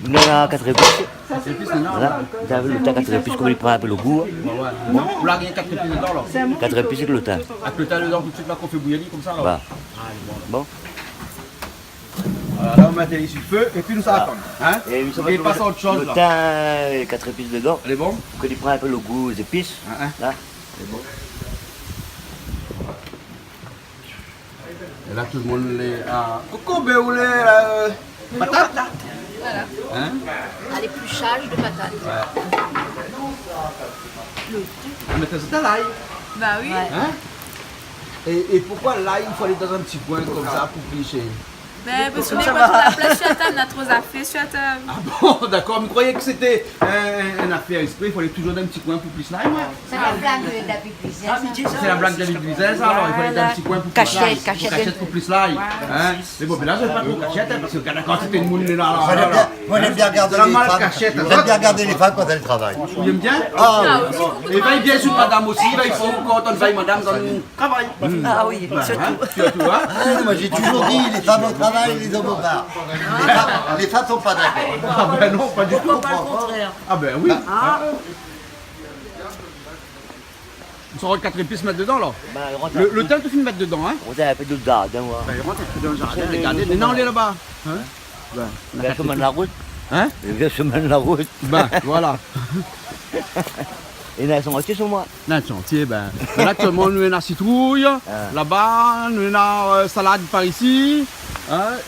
nou néna kat zépis. Kat zépis, non ? Voilà. Ou la mèt kat zépis, konm li pran in pé lo gou, hein. Ouais, ouais. Bon, ou la gingn kat zépis dedan, la. Kat zépis avèk lo tin. Avèk lo tin dedan, tout suit, la, kan ou fé bouyi, konmsa, la. Voilà. Ah, lé bon. Bon. Voilà, la, ou mèt ali si lo fé, épi nou sa atann, hein ? É nou sa pas a ot shoz, la. Lo tin, é kat zépis dedan. Lé bon ? Pou ke li pran in pé lo gou zépis. Hein, hein. La. Lé bon. É la, tout lo moun lé, ah, koko, bin, ou lé, euh, patat. Patat. Voilà. Hein ? À l'épluchage de patates. Ouais. Ah, mé sa, sé lay. Bah oui. Ouais. Hein ? É, é poukoi lay, i fo alé dan in ti koin konmsa pou plish ? Ben, parske nou néna pa tro la plas su la tab, nou néna tro zafèr su la tab. Ah bon, dakor, mi kroiyé ke sété in, in, in afèr ésprè, i fo alé touzour dan in ti koin pou plish lay, moin. Sé la blag David Louisin, sa. Sé la blag David Louisin, sa, alor, i fo alé dan in ti koin pou plish lay. Voilà. Kashèt, kashèt. Pou kashèt, pou plish lay, hein. Mé bon, mé la, sé pa tro kashèt, hein, parske gard la kantité de moun lé la, la, la, la. Moin lé bien, moin lé bien gard lé fanm. Sé la mal kashèt, hein. Moin lé bien gard lé fanm kan èl i travay. Ou yèm bien ? Ah, oui. É bin, i vèy bien su madam osi, i vèy fo kan i vèy madam dan Travay. Ah oui, sirtou. Hein, sirtou, hein. Ah non, moin, j'ai toujours dit, les femmes au travail, les hommes au bar. Les femmes, les femmes sont pas d'accord. Ah ben non, pas du tout. Pourquoi pas le contraire ? Ah ben oui. Ah. Ou sa rod kat zépis mèt dedan, la. Lo, lo tin, ou fine mèt dedan, hein. Ou rod in pé dan lo zardin, ouais. Ben, i rant in pé dan lo zardin, regardé. Mé non, lé laba. Hein ? Ouais. Vèr shomin la rout. Hein ? Vèr shomin la rout. Ben, voilà. É na in shantié, shé moin. Na in shantié, ben. Ben la, aktièlman, nou néna sitrouy. Ah. Laba, nou néna, euh, salad par isi. Hein ?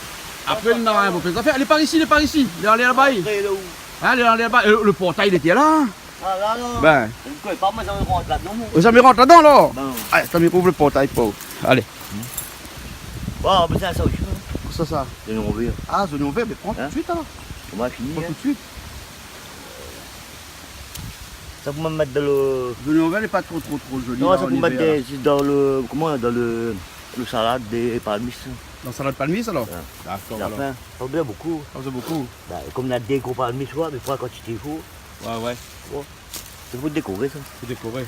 Apré, nou néna in bonpé zafèr. Lé par isi, lé par isi. Lé, lé laba. Apré, lé ou ? Hein, lé, lé laba. Euh, lo portay, lété la. Ah, la, non. Ben. Mi koné pa, moin, sa mi rant ladan, non. Ou sa mi rant ladan, la ? Ben. Alé, sa mi rouv lo portay pou. Alé. Bon, ou la bezoin sa osi, hein. Kosa sa ? Zoignon vèr. Ah, zoignon vèr, mé pran tout suit, alor. Hein ? Moin la fini, hein. Pran tout suit. Sa pou mèt dan lo... Zoignon vèr, lé pa tro, tro, tro zoli, la, an ivèr, la. Non, sa pou mèt dan, zis dan lo, koman, dan lo, lo salad dé palmis. Dan salad palmis, alor ? Ouais. Dakor, alor. Sa fé bonpé. Sa fé bonpé. Ben, konm na dé gro palmis, ouais, mé pou la kantité i fo. Ouais, ouais. Bon. Sé pou dékoré, sa. Pou dékoré.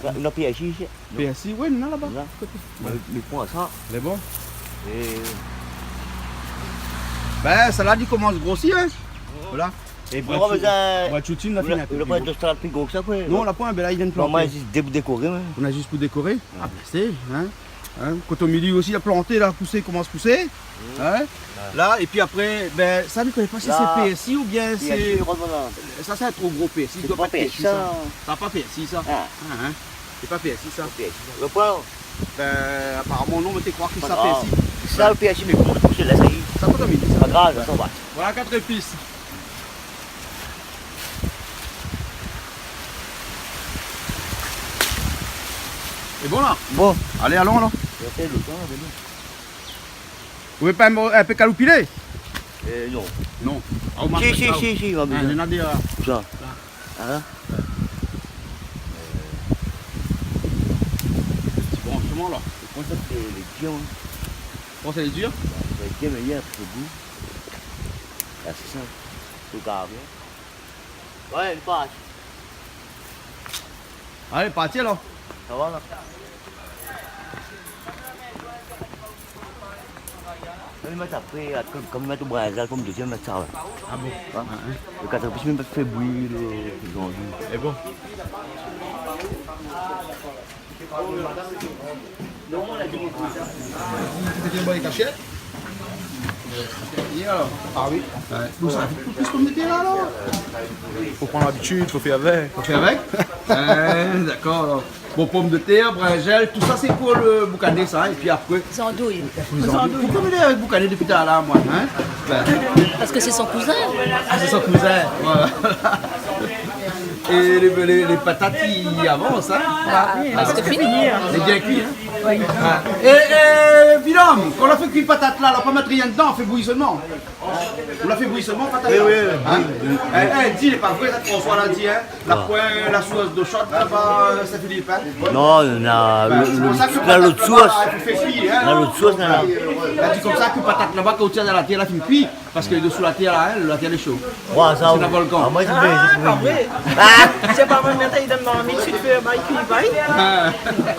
La, nou na pèrsi isi, non ? Pèrsi, oui, nou néna laba. La. Koté. Ouais. Mé, mé pran sa. Lé bon. É ben, salad i komans grosi, hein. Voilà. É brèd, brèd shoot, nou la fini in pé pli gro. Ou la pran dé salad pli gro ke sa, koi. Non, la poin, ben la, i vien planté. Non, moin, zis dé-, pou dékoré, ouais. Nou na zis pou dékoré. Ouais. Ah, ben, sé, hein. Hein, koton mili osi la planté, la pousé, i komans pousé. Hein ? Ouais. La, épi apré, ben, sa, mi koné pa si sé pèrsi oubien sé... Pèrsi, voilà. Sa, sé in tro gro pèrsi, i doi pa èt pèrsi, sa. Sé pa pèrsi, sa. Sa pa pèrsi, sa. Ah. Ah, hein. Sé pa pèrsi, sa. Pa pèrsi, sa. Lo poin. Ben, aparaman, non, mé té kroi ke sa pèrsi. Pa grav. Sa, lo pèrsi, mé pou, pou sèl-la, sa i... Sa, koton mili, sa. Pa grav, sa va. Voilà, kat zépis. Lé bon, la ? Bon. Alé, alon, alor. Sa fé lontan, la, mé non. Ou vé pa in, in pé kaloupilé ? Euh, non. Non. Ah, ou... Si, si, si, si, va bien. Ah, néna dé, euh... Sa. La. Hein ? Sé bon, koman, la ? Koman sa, sé lé dir, hein ? Koman sa, lé dir ? Lé dir, mé i a in pé gou. La, sé sa. Sé karé. Ouais, li part. Alé, parti alor. Sa va, la ? Mé mèt apré, kom, kom mèt o brinzèl, pomdetèr, mèt sa, la. Ah bon ? Ouais. Ah, hein. Lo kat zépis, mi mèt fé bouyi lo, lo zandoui. É bon. Sété in bon kashèt. Ah oui. Ouais. Donk sa, fo plis pomdetèr la, alor. Fo pran labitid, fo fé avèk. Fo fé avèk ? Hein, dakor, alor. Bon, pomdetèr, brinzèl, tousa sé pou lo boukané, sa, épi apré... Zandouy. Pou zandouy. Poukosa ou lé avèk boukané dopi talèr, moin, hein ? Ben. Parske sé son kouzin. Ah, sé son kouzin, voilà. É lé, lé, lé patat i avans, hein ? Ah, oui, parske fini, hein. Lé bien kui, hein ? Oui. Ah. É, é, Vilom, kan ou la fé kui patat la, ou la pa mèt rien dedan, ou la fé bouyi solman. Ou la fé bouyi solman, patat la. Oui, oui, oui. Hein ? Oui, oui. Eh, eh, di, lé pa vré, sa, François la di, hein ? La poin la sours d'eau chaude laba, Saint-Philippe, hein ? Non, na lo, lo, sé pou sa ke patat laba, la, i fé kui, hein ? Na lot sours, na. La di konmsa ke patat laba, kan ou tir dan la tèr, la fine kui. Parske désou la tèr la, in, la tèr lé sho. Oué, sa, sé in volkan. Ah, moin, sé pa vré. Ah, sé pa vré, mé atann, li donn marmit, si tu veux, bah, i kui, bah. Ah.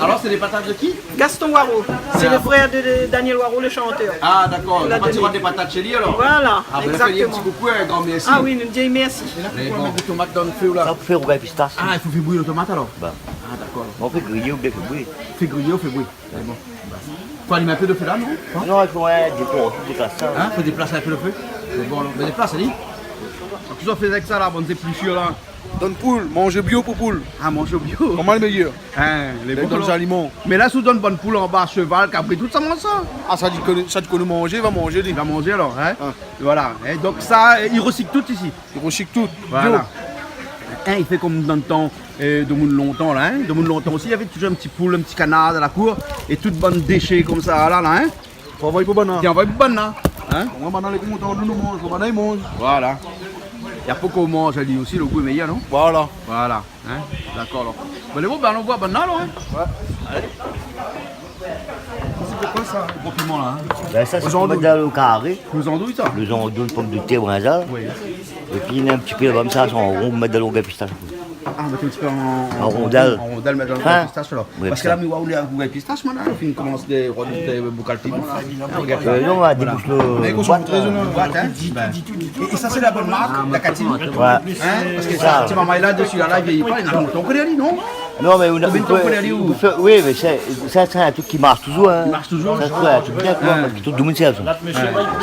Alor, sé dé patat de ki ? Gaston Waro. Sé le frèr de, de Daniel Waro, le shantèr. Ah, dakor. Li la doné. Ou la parti voir dé patat shé li, alor ? Voilà, égzaktoman. Ah, bin, fé ali in ti koukou, in gran mèrsi. Ah oui, nou di mèrsi. É la, ou pé mèt dé tomat dan le fé, la. Sa, pou fé rougay pistash. Ah, i fo fé bouyir le tomat, alor ? Bin. Ah, dakor. Ou fé griyé oubien fé bouyir. Fé griyé ou fé bouyir. Sé bon. Fo alim in pé le fé la, non ? Non, i fo, oué, déplas, déplas sa. In ? Fo déplas in pé le fé. Sé bon, alor. Mé déplas ali. Kosa ou fé avèk sa la, bann zéplisir la ? Donn poul, manzé bio pou poul. Ah, manzé bio. Koman le méyèr ? In, lé bon, dan lé zaliman. Mé la, si ou donn bann poul anba, sheval, kabri, tout sa i manz sa. Ah, sa, li koné, sa, li koné manzé, va manzé, li. Va manzé, alor, in ? Ah. Voilà. É donk sa, i risik tout isi. I risik tout. Voilà. Bio. In, i fé konm dan le tan, eu, demoun lontan la, in. Demoun lontan osi, navé touzour in ti poul, in ti kanar dan la kour, é tout bann déshé konmsa la, la, in. Fo anvoy pou banna. Té anvoy pou banna, in. Moin, banna lé kontan, nou, nou manz, banna i manz. Voilà. É apré kan ou manz ali osi, le gou lé méyèr, non ? Voilà. Voilà, in. Dakor, alor. Bon, lé bon, bin, alon voir banna, alor, in. Oué. Alé. Sa, sé pou koi sa, le gro piman la, in ? Bin, sa, sé pou mèt dan le kari. Lé zandouy, sa ? Lé zandouy, pomdetèr, brinzal. Oui. Épi, néna in ti pé laba, mé sa, sé an ron, mèt dan le rougay pistash. Ah, mèt in ti pé an, an rondèl. An rondèl, mèt dan le rougay pistash, alor. Oui, sa. Parske la, mi oi ou lé rougay pistash, mintnan, ou fine komans dé, dé bokal piman, la. Eu, non, nou va déboush le boit, la. Voilà. Voilà. Voilà. Voilà, in. Bin. É, é sa, sé la bone mark, la Catherine. Oué. In ? Parske sa, ti marmay la, desi la, la, i vyéyi pa, li na lontan ou koné ali, non ? Non, mé ou na, ou pé, ou pé fé, oui, mé sé, sa, sé in truk ki marsh touzour, in. I marsh touzour. Sa, sé in truk bien, koi, parske tout demoun i sèrv sa. Oué.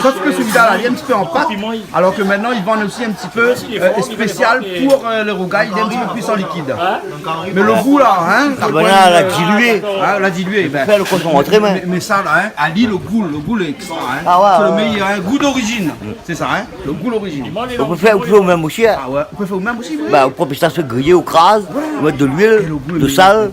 Sof ke sèl-la, li lé in ti pé an pat, alor ke mintnan, i vann osi in ti pé, eu, spésial pou, eu, le rougay, li lé in ti pé plis an likid. Mé le gou la, in, ah, bin la, la dilué. In, la dilué, bin. Fé le konsantré, mé, mé sa la, in, ali, le gou, le gou lé ékstra, in. Ah oué, oué, oué. Sé le méyèr, in, gou d'orizine. Sé sa, in, le gou l'orizine. Ou pé fé, ou pé fé ou mèm osi, in. Ah oué, ou pé fé ou mèm osi, oui. Bin, ou pran pistash griyé, ou kraz, ou mèt de luil, de sal,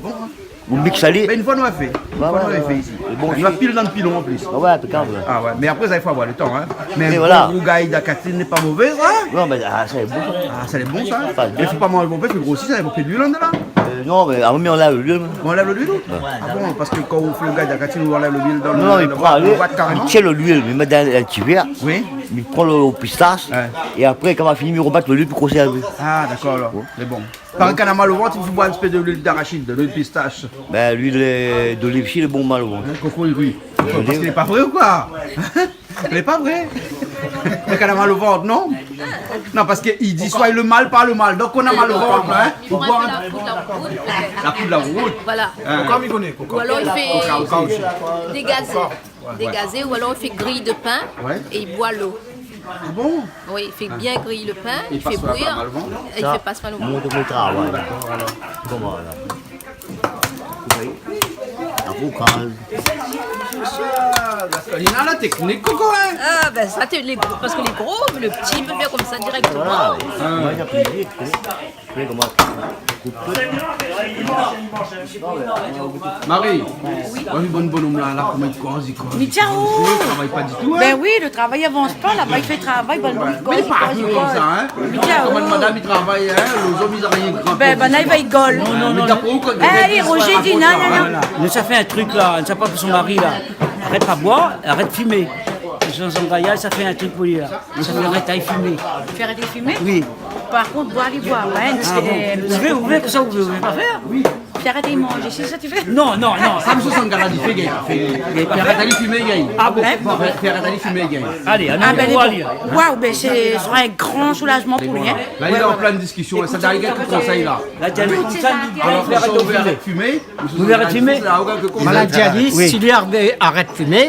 ou miks ali. Voilà. Bin, in foi nou la fé. Oué, oué, nou la fé isi. Lé bon osi. Nou la pil dan le pilon an plis. Ah oué, inpékab, oué. Ah oué, mé apré sa, i fo avoir le tan, in. Mé in bon rougay dan la Catherine lé pa mové, in. Non, mé, ah, sa lé bon, sa. Ah, sa lé bon, sa. Sa lé bien. Mé fo pa manz, bon, fé gro osi, sa, i fo pa luil andan la. Eu, non, mé, ah, mé ou anlèv luil, mé. Ou anlèv luil, ou ? Oué. Ah bon, parske kan ou fé le rougay dan la Catherine, ou anlèv luil dan le, le boit, le boit karéman ? Non, non, li pran, li, li tir le luil, li mèt dan, dan le tiver. Oui. Li pran le pistash, oué, é apré, kan li la fini, li romèt le luil pou konsèrvé. Ah, dakor, alor. Bon. Lé bon. Paré kan ou na mal o vant, i fo boir in ti pé de luil d'arashid, de luil pistash. Bin, luil, eu, d'oliv osi, lé bon mal o vant. In, koko i ri. D'oliv. Parske lé pa vré ou koi ? Lé pa vré. Kan ou na mal o vant, non ? Non, parske i di soign le mal par le mal. Donk, kan ou na mal o vant, in, ou boir la poud, la poud. La poud, la poud. Voilà. In. Koko mi koné, koko. Ou alor i fé dégazé. Koko osi. Oué. Dégazé, ou alor i fé griy de pin, oué, é i boir lo. Ah bon ? Oui, i fé bien griy le pin, i fé bouyir, é i fé pas mal o vant. Sa, i fé pas mal o vant. Mont mon travay. Dakor, alor. Koman la ? Ou voi ? Apré ou kraz. Ah, dakor. Li na la téknik, koko, in ? Ah, bin, sa, té, lé, parske lé gro, mé le pti i pé fé konmsa dirèkteman. Voilà. Ah. Moin, mi apri vit, ou voi. Mari, oui, ou voi bann bonom la, la, koman i koz, i koz, i koz. Mé tiens, oh. I travay pa ditou, in ? Bin oui, le travay i avans pa, laba i fé travay, bann bonom i koz, i koz, i koz. Mé lé pa konmsa, in. Mé tiens, oh. Koman madam i travay, in, lé zom i ariv. Bin, bin, la, i va rigol. Non, non, non. Mé d'apré ou, kan... É, alé, Roger, di non, non, non. Voilà. Nou sa fé in truk la, nou sa pa pou son mari la. Arèt pa boir, arèt fimé. Son, son gayar, sa fé in truk pou li la. Sa fé arèt fimé. Fé arèt fimé ? Oui. Par kont, boir, li boir pa, in. Ah bon ? Ou vé, ou vé, kosa ou vé, ou vé pa fé ? Fé arèt manzé, sé sa ou vé ? Non, non, non. Sa, mésyé Sangala, li fé gingn. Fé, fé arèt fimé, gingn. Ah bon ? Fé, fé arèt fimé, gingn. Alé, anon, ah bin, nou va alé. Waouh, bin, sé, sra in gran soulajman pou li, in. La, li lé an plin diskision, sa, li done kèk konsèy, la. La, li di, alor, fé arèt fimé. Ou vé arèt fimé ? Maladi ali, si li arèt fimé,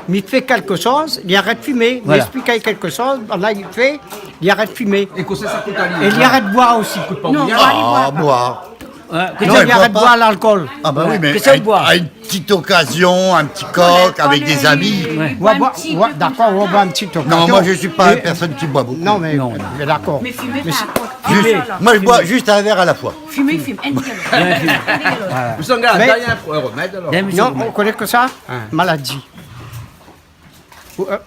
mi fé kékshoz, li arèt fimé. Voilà. Mi ésplik ali kékshoz, la, li fé, li arèt fimé. É kosa sa kout ali ? É li arèt boir osi. Kout pa ou bien ? Non, pa li boir. Ah, boir. Non, li arèt boir lalkol. Ah, bah oui, mais à une petite occasion, un petit coq avec des amis. Ouais. Boir in ti pé, dakor, konmsa. Non, moi, je suis pas une personne qui boit beaucoup. Non, mais, mais dakor. Mé fimé, fé in kok. Juste, moi, je bois juste un verre à la fois. Fimé, fimé. Voilà. Mé sa, gard, mé dèryèr, in remèd, alor. Non, ou koné ke sa ? Maladi. Ou, eu,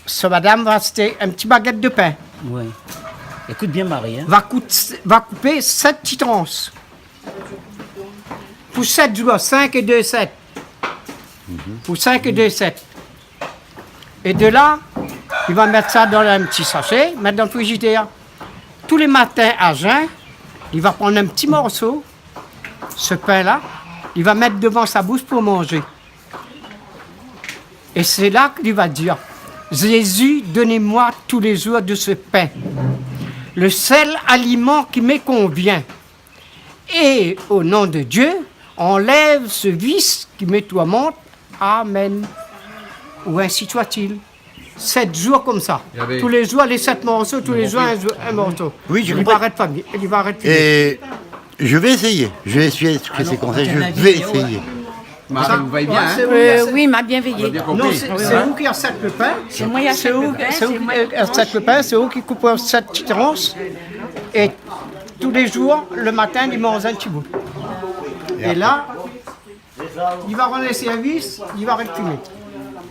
sa madam va ashté in ti bagèt de pin. Oui. Ékout bien, Marie, in. Va kout-, va koupé sèt ti transh. Pou sèt zour, sink é dé, sèt. Pou sink é dé, sèt. É de la, Li va mèt sa dan in ti sashé, mèt dan frizidèr. Tou lé matin a jinn, li va prann in ti morso, se pin-la, li va mèt dovan sa boush pou manzé. É sé la ke li va dir : « Jésus, donnez-moi tous les jours de ce pain, le seul aliment qui me convient. Et au nom de Dieu, enlève ce vice qui me tourmente. Amen. » Ou ainsi soit-il. Sèt zour konmsa. Tou lé zour, lé sèt morso, tou lé zour, in zour, in morso. Oui, je comprends. Li va arèt fini. Li va arèt fini. Et je vais essayer. Je vais essayer ce que c'est conseillé. Je vais essayer. Mari, ou va bien, hein ? Euh, oui, ma bien véyé. Non, sé, sé ou ki asèt lo pin. Sé moin ki asèt lo pin, sé ou ki asèt lo pin, sé ou ki koup an sèt ti transh. É tou lé zour, lo matin, li manz in ti bout. É la, li va rann sèrvis, li va arèt fimé.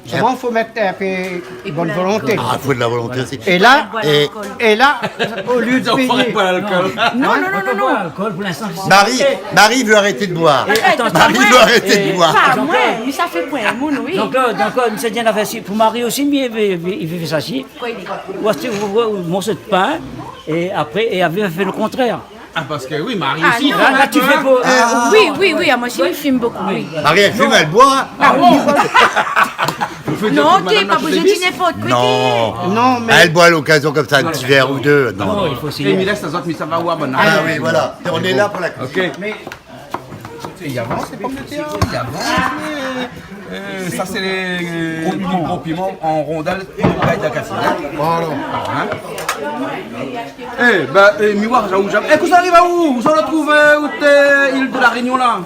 Solman, fo mèt in pé bone volonté. Ah, fo de la volonté osi. É la, é la, olié de péyé. Non, non, non, non, non. Marie, Marie veut arrêter de boire. Marie veut arrêter de boire. Pa moin, mé sa fé pou in moun, oui. Donk, euh, donk, euh, misié Dien la fé si, pou Marie osi, mé i vé, i vé, i vé fé sa si. Ou ashté, ou, ou, ou morso de pin, é apré, é èl i fé lo kontrèr. Ah, parske oui, Marie osi, la, la, ti fé pou... Oui, oui, oui, amoin osi, mi fim bokou, oui. Marie, èl fim, èl boir. Ah bon ? Non, té pa bezoin di ninport koi, té. Non, mé èl boir a lokazion konmsa, in ti vèr ou dé. Non, non, i fo éséyé. É mi lès azot, mé sa va oir, bon. Ah oui, voilà. On est là pour la cuisine. OK. Mé i avans, lé pomdetèr, i avans, mé, euh, sa sé lé, euh, gro piman an rondèl, in kay d'akasi, hein. Voilà. Hein ? Eh ben, eh, mi oir, Jean-Jacques. Eh, kosa i ariv aou ? Ousa ou la trouv, euh, out, euh, île de la Réunion la ?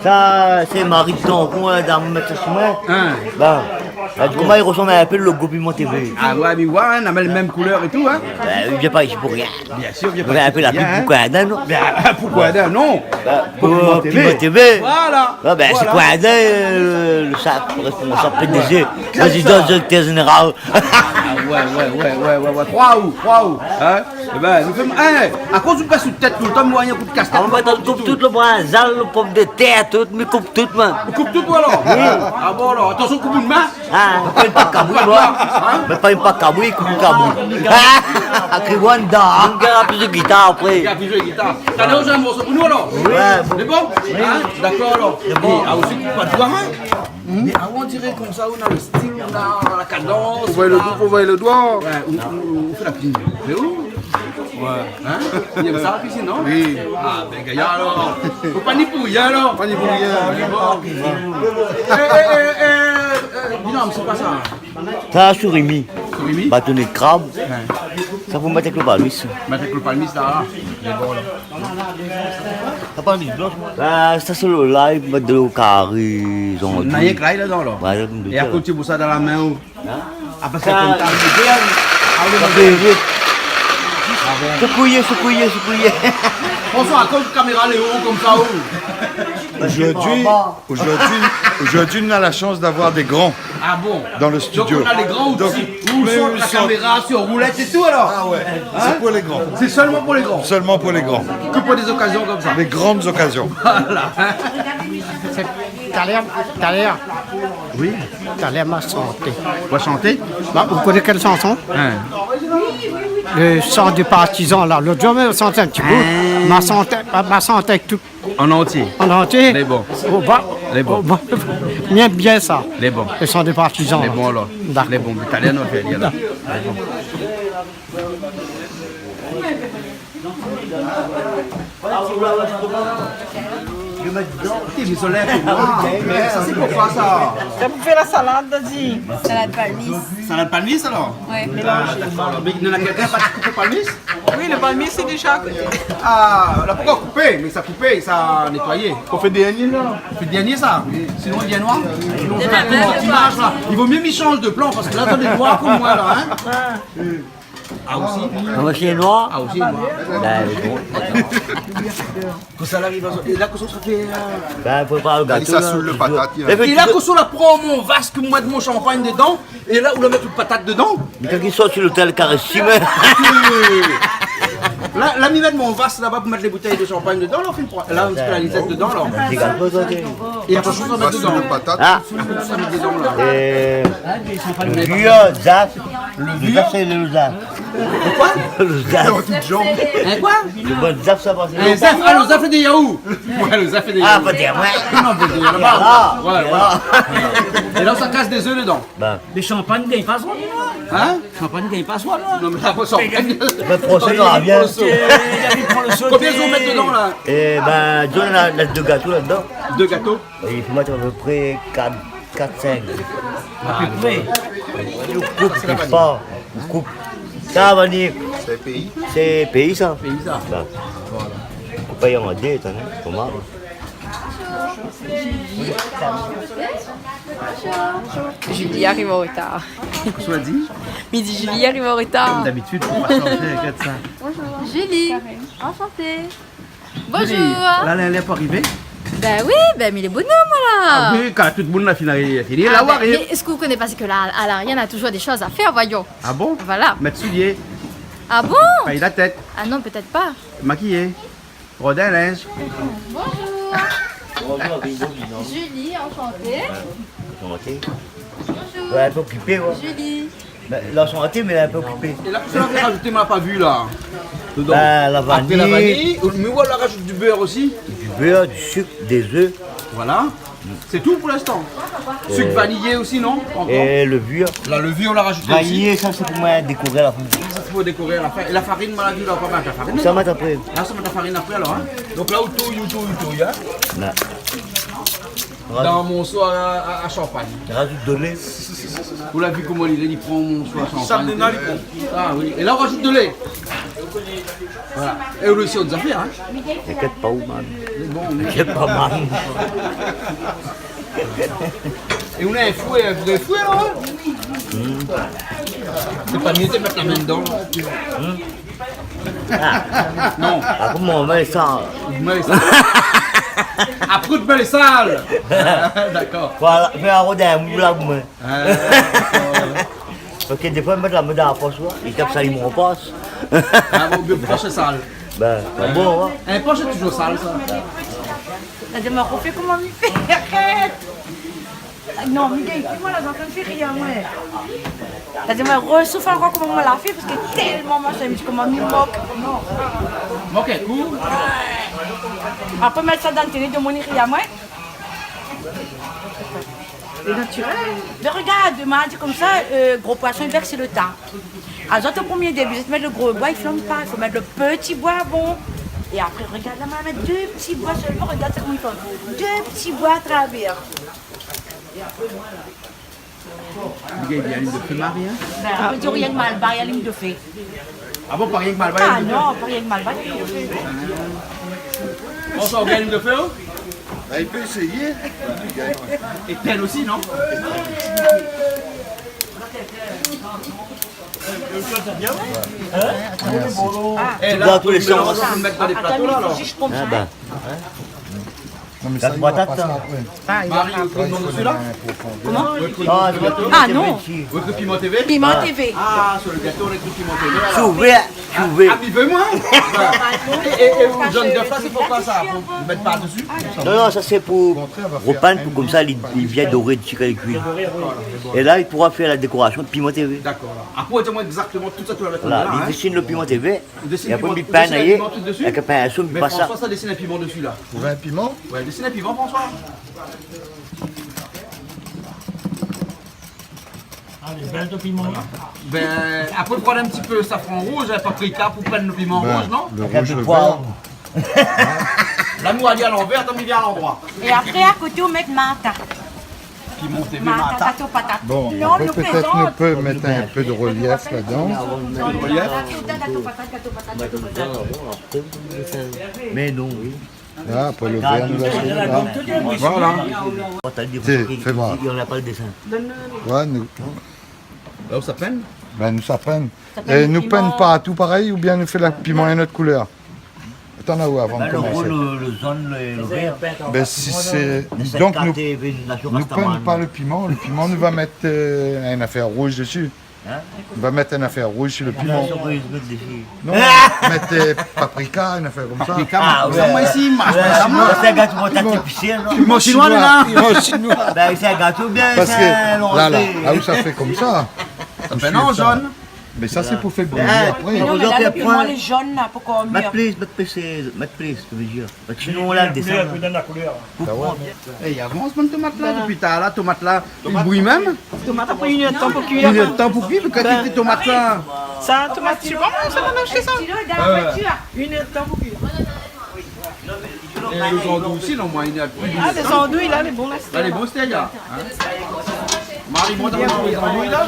Sa sé Marie Tangon, hein, dam mèt si moin. Hein ? Ben, la di koman i resanm in pé lo logo Piment TV. Ah ouais, mi oir, hein, na mèm, mèm koulèr é tou, hein. Ben, i vien pa isi pou rien. Bien sûr, bien. Ou la apèl la pub pou koi, non ? Ben, pou koi, non ? Ben, pou Piment TV. Piment TV. Voilà. Ah ben, sé koi, euh, lo sa, responsab, P D G, prézidan, direktèr zénéral. Ah ouais, ouais, ouais. Kroi ou, kroi ou, hein ? Eh ben, nou fé, hein, akoz ou pès out tèt toultan, mi oir in kou de kaskèt. Ah, mi koup tout, lo brinzèl, lo pomdetèr, tout, mi koup tout, moin. Ou koup tout, ou, alor ? Oui. Ah bon, alor, atansion, koup out min. Ah, mé pa in kabri, moin. Hein ? Mé pa in kabri, koup kabri. Ah, ki wanda. Nou gingn plis de gitar apré. Gingn plis de gitar. Talèr, ou zoué in morso pou nou, alor ? Oui. Sé bon ? Oui. Hein ? Dakor, alor. Sé bon. É, ah, osi, pa de doi, hein ? Mé, ah, on diré konmsa, ou na lo stil, ou na la kadans, ou na... Fo oir lo doi, fo oir lo doi. Ouais, ou, ou, ou fé la kuizine. Mé ou ? Ouais. Hein ? Ou èm sa, la kuizine, non ? Oui. Ah, ben, gayar, alor. Fo pa ni pou rien, alor. Pa ni pou rien. Mé bon. Eh, eh, eh, eh, eh, binôme, sé koi sa ? Sa, surimi. Surimi ? Batoné de krab. Ouais. Sa fo mèt avèk lo palmis. Mèt avèk lo palmis, la. Lé bon, la. Sa pa in blansh ? Ba, sa sé lo lay, mèt dolo kari, zandouy. Na rienk lay ladan, la ? Ouais, la, konm... É akoté, pou sa dan la min, ou ? Hein ? Ah, parske sa, konm sa. Sa fé vit. Ah bon. Sékouyé, sékouyé, sékouyé. François, akoz kaméra lé o konmsa, ou ? Aujourd'hui, aujourd'hui, aujourd'hui, on a la chance d'avoir des grands dans le studio. Ah bon ? Donc, on a les grands aussi. Où sont la caméra sur roulette et tout, alors ? Ah ouais, c'est pour les grands. Hein ? C'est seulement pour les grands. Seulement pour les grands. Que pour des occasions comme ça. Les grandes occasions. Voilà. Talèr, talèr. Oui. Talèr, ma shanté. Ou va shanté ? Ba, ou koné kèl shanson ? Hein. Le chant des partisans, la. Lot zour, ma shanté in ti bout. Hein. Ma shanté, ma, ma shanté avèk tout. An antié. An antié. Lé bon. Lé bon. Bien, bien sa. Lé bon. Le chant des partisans, la. Lé bon, alor. Dakor. Lé bon, mé talèr, nou va fé, alor. Lé bon. Ti, mé solèy, sa sé pou koi, sa ? Sa pou fé la salad, di. Salad palmis. Salad palmis, alor ? Ouais. Ah, dakor, alor. Mé néna kèlkin la pa koup palmis ? Oui, lo palmis, sé déza koupé. Ah, la pankor koupé, mé sa koupé, sa nétoiyé. Ou fé dèrnié, la. Fé dèrnié, sa. Sinon, li vien noir. Sinon, sa, imaj, la. I vo myé mi shanj de plan, parske la, sa lé noir konm moin, la, hein. Ah, osi ? Ah, osi noir ? Ah, osi noir. Ben, bon, dakor. Kan sa la ariv, é la, kosa ou sa fé, euh ? Ben, fo prépar lo gato, sa soul lo patat, hein. É la, kosa ou la pran mon vas ke moin mèt mon shanpagn dedan, é la, ou la mèt out patat dedan. Mé kan i sort si lotèl, karès si, mé. La, la mi mèt mon vas laba pou mèt lé boutèy de shanpagn dedan, la, ou fine pran. La, ou mèt la lizèt dedan, la. Dé gato, sa, dé... É atansion, sa mèt dedan. Pas de patate. Ah. Atansion, sa mèt dedan, la. Euh, le vieux zaf. Le vieux zaf, sé le zaf. Koi ? Le zaf. Hein, koi ? Le bon zaf, sa, paske... In zaf, ah, le zaf dé yaourt. Ouais, le zaf dé yaourt. Ah, pa dir, ouais. Non, mé dé yaourt laba. Ah, ouais, voilà. É la, sa kas dé zèf dedan. Bin. Mé shanpagn i gingn pa soi, non ? Hein ? Shanpagn i gingn pa soi, non ? Non, mé la, pou shanpagn. Mé prosé, non, bien. Konbien zot i mèt dedan, la ? Eh ben, dizon, na, na dé gato ladan. Dé gato ? É i fo mèt a pé pré kat, kat, sink. A pé pré. Ou koup, ou koup pa, ou koup. Sa va ni. Sé péi. Sé péi, sa. Péi, sa. Sa. Voilà. Koup an dé, atann, hein, koman ? Julie arrive en retard. Kosa ou di ? Mi di Julie arrive en retard. Comme d'habitude, faut pas changer, regarde ça. Julie, enchantée. Bonjour. Julie, la, la, la, pa arivé ? Ben oui, ben, mi lé bonom, voilà. Ah oui, kan tout moun la fini, la fini, la, ben, mé èske ou koné pa, sé ke la, a la, na toujours des choses à faire, voyons. Ah bon ? Voilà. Mèt soulié. Ah bon ? Pèy la tèt. Ah non, peut-être pas. Makiyé. Rod in linz. Bonjour. Bonjour, Bingo, Bingo. Julie, enchantée. Enchanté. Bonjour. Ouais, in pé okipé, ouais. Julie. Ben, la, enchanté, mé in pé okipé. É la, kosa ou la rajout, ma la pa vu, la ? Dedan. Ben, la vanille. Apré la vanille, mé ou la rajout du beurre aussi. Du beurre, du sucre, des œufs. Voilà. Sé tout pou linstan. Euh, sik vaniyé osi, non ? Ankor ? É lévir. La lévir, ou la rajout osi. Vaniyé, sa, sé pou moin dékoré a la fin. Sa, sé pou dékoré a la fin. É la farine, ma la di, la, pa mèt la farine, non ? Sa, mèt apré. La, sa, mèt la farine apré, alor, hein ? Donk la, ou touy, ou touy, ou touy, hein ? La. Dan mon soi a, a, a shanpagn. Rajout de lé. Ou la vu koman li, li pran mon soi a shanpagn. Sa, li pran. Ah oui. É la, ou rajout de lé. Voilà. É ou lé osi, ot zafèr, hein ? Inkièt pa ou, man. Bon, mé inkièt pa, man. É ou na in foué, in vré foué, la, hein ? Hmm. Sé pa mié de mèt la min dedan. Hmm. Ah. Non. Apré, mon min lé sal. Min lé sal. Apré, out min lé sal. Dakor. Voilà, fé in rod in mou la, moin. Ah, dakor. Parske défoi, mèt la min dan la posh, ouais. Li tap sa, li mon posh. Ah bon, mé posh lé sal. Ben, pa bon, hein. In posh lé toujour sal, sa. La di, ma, refé koman mi fé. Arèt. Non, mi gingn pi, moin, la, zot i fé rir amoin. La di, ma, resouf ankor koman moin la fé, parske tèlman, machin, mi di, koman mi mok. Mok in kou. Apré, mèt sa dan télé, domoun i ri amoin. Lé natirèl. Mé regard, ma di konmsa, euh, gro poisson i vèrs le tin. Azot, o promié début, zot i mèt le gro boi, i flanm pa. I fo mèt le pti boi avan. É apré, regard la, ma mèt dé pti boi solman. Regard sa koman i flanm. Dé pti boi a travèr. Li gingn bien alim de fé, Marie, hein ? Ben, on peut dire rien que Malbar, il allume de feu. Ah bon, pa rienk Malbar ? Ah non, pa rienk Malbar, il allume de feu. François, ou gingn alim de fé, hein ? Ben, il peut essayer. É tèl osi, non ? É la, dan tou lé sans. Mèt dan lé plato, la, alor. Ah ben. Non, mé sa, i va pasé apré. Marie, ou ékri non dési la ? Koman ? Ah, non. Ou ékri Piment TV ? Piment TV. Ah, sur le gâteau, on écrit Piment TV, alors. Souvé, souvé. Ah, mi vé, moin. É, é, é le jaune d'œuf la, sé pou koi sa ? Pou mèt pa dési ? Non, non, sa sé pou ropann, pou konmsa, li, li vien doré dési kan li kui. É la, li poura fé la dékorasion de Piment TV. Dakor, la. Apré, di amoin égzaktoman tout sa, tout la mèt la, hein. Li désine le Piment TV. Ou désine piman, ou désine in piman tout dési ? Mé François, sa désine in piman dési, la. Ou vé in piman ? Ouais, désine in piman, François. Alé, bèl ton piman. Voilà. Ben, apré, pran in ti pé safran rouz, in paprika pou pinn le piman rouz, non ? Le rouge, le vert. La, nou la di a lanvèr, tann mi vien a landroi. É apré, a koté, ou mèt mata. Piment TV, mata, mata. Gato patat. Bon, non, apré, pétèt nou pé mèt in pé de relief ladan. Relief. Gato patat, gato patat, gato patat. Mé non, oui. La, apré le vèr, nou la fé la. Voilà. Fé voir. Ouais, nou. La ou sa pinn ? Ben, nou sa pinn. É nou pinn partou parèy, oubien nou fé la piman in not koulèr ? Atann, avan de komansé. Le rouge, le, le jaune, le, le vert. Ben, si sé, donk, nou, nou pinn pa le piman. Le piman, nou va mèt, euh, in afèr rouz dési. Hein ? On va mettre une affaire rouge sur le piment. Sur le, sur le, sur le, sur le... Non, mettre, euh, paprika, une affaire comme ça. Paprika, ah, ouais. Sa, moin isi, ma, ouais, sa, moin. Sé in gato patat épisé, non ? Piman shinoi, la. Piman shinoi. Ben, sé in gato bien, sé in lanté. Parce que là, là, là où ça fait comme ça, ça fait un jaune. Mais ça, c'est pour faire bouillir après. Ah, non, mais là, le piment, il est jaune, là, pourquoi on met plis, met plis, met plis, tu veux dire. Sinon, la, koulèr, desann, hein. Pou pran bien. Eh, i avans, bann tomat la, dopi talèr la, tomat la, i bouy mèm. Tomat la pran inn èr d'tan pou kuir. Inn èr d'tan pou kuir, mé kan té tomat la. Sa, tomat, mi koné pa, moin, sa, moin la ashté sa. Inn èr d'tan pou kuir. É lo zandouy osi, non, moin, inn èr d'tan. Ah, lo zandouy, la, lé bon, la. Alé, bon, sé gars. Hein ? Mari, mont amoin lo zandouy, la.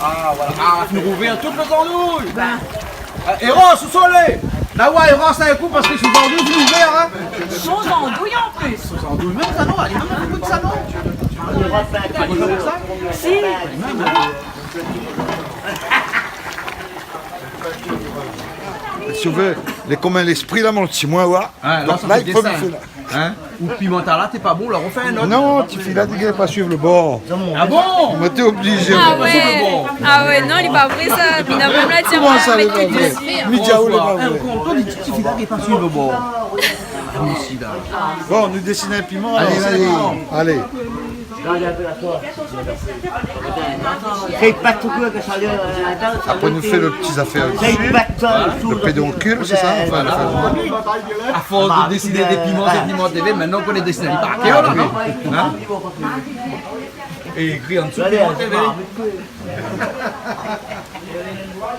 Ah, voilà. Ah, fine rouvèr tout lo zandouy. Ben. Euh, Eros, ousa ou lé ? La, ouais, Eros, in kou, parske son zandouy, fine rouvèr, hein. Son zandouy, an plis. Son zandouy, mèm sa, non ? Alé, mèm in kou d'sa, non ? Alé, mèm sa ? Si. Mèm, hein. Si ou vé, lé konm in léspri, la, mon ti moin, ouais. Hein, la, donk sa la, fé i fo desin. Hein ? Ou piman la, té pa bon, la, refé in ot. Non, ti fi la, té gingn pa suiv lo bor. Ah bon ? Moin té oblizé. Ah ouais. Ah ouais, non, lé pa vré, sa. Koman sa, lé pa vré ? Midiaou, lé pa vré. François, hein, kan ou di ti fi la, té pa suiv lo bor. Ah, moin osi, la. Bon, nou désine in piman, alor. Alé, alé. Fé pa tout lo ke sa, euh, atann. Apré, nou fé lo ti zafèr. Fé pa tout lo pédonkil, sé sa ? Enfin, enfin, à force de dessiner des piments, c'est Piment T V, maintenant on connaît dessiner les parquets, là, non ? Hein ? Et écrit en dessous Piment T V.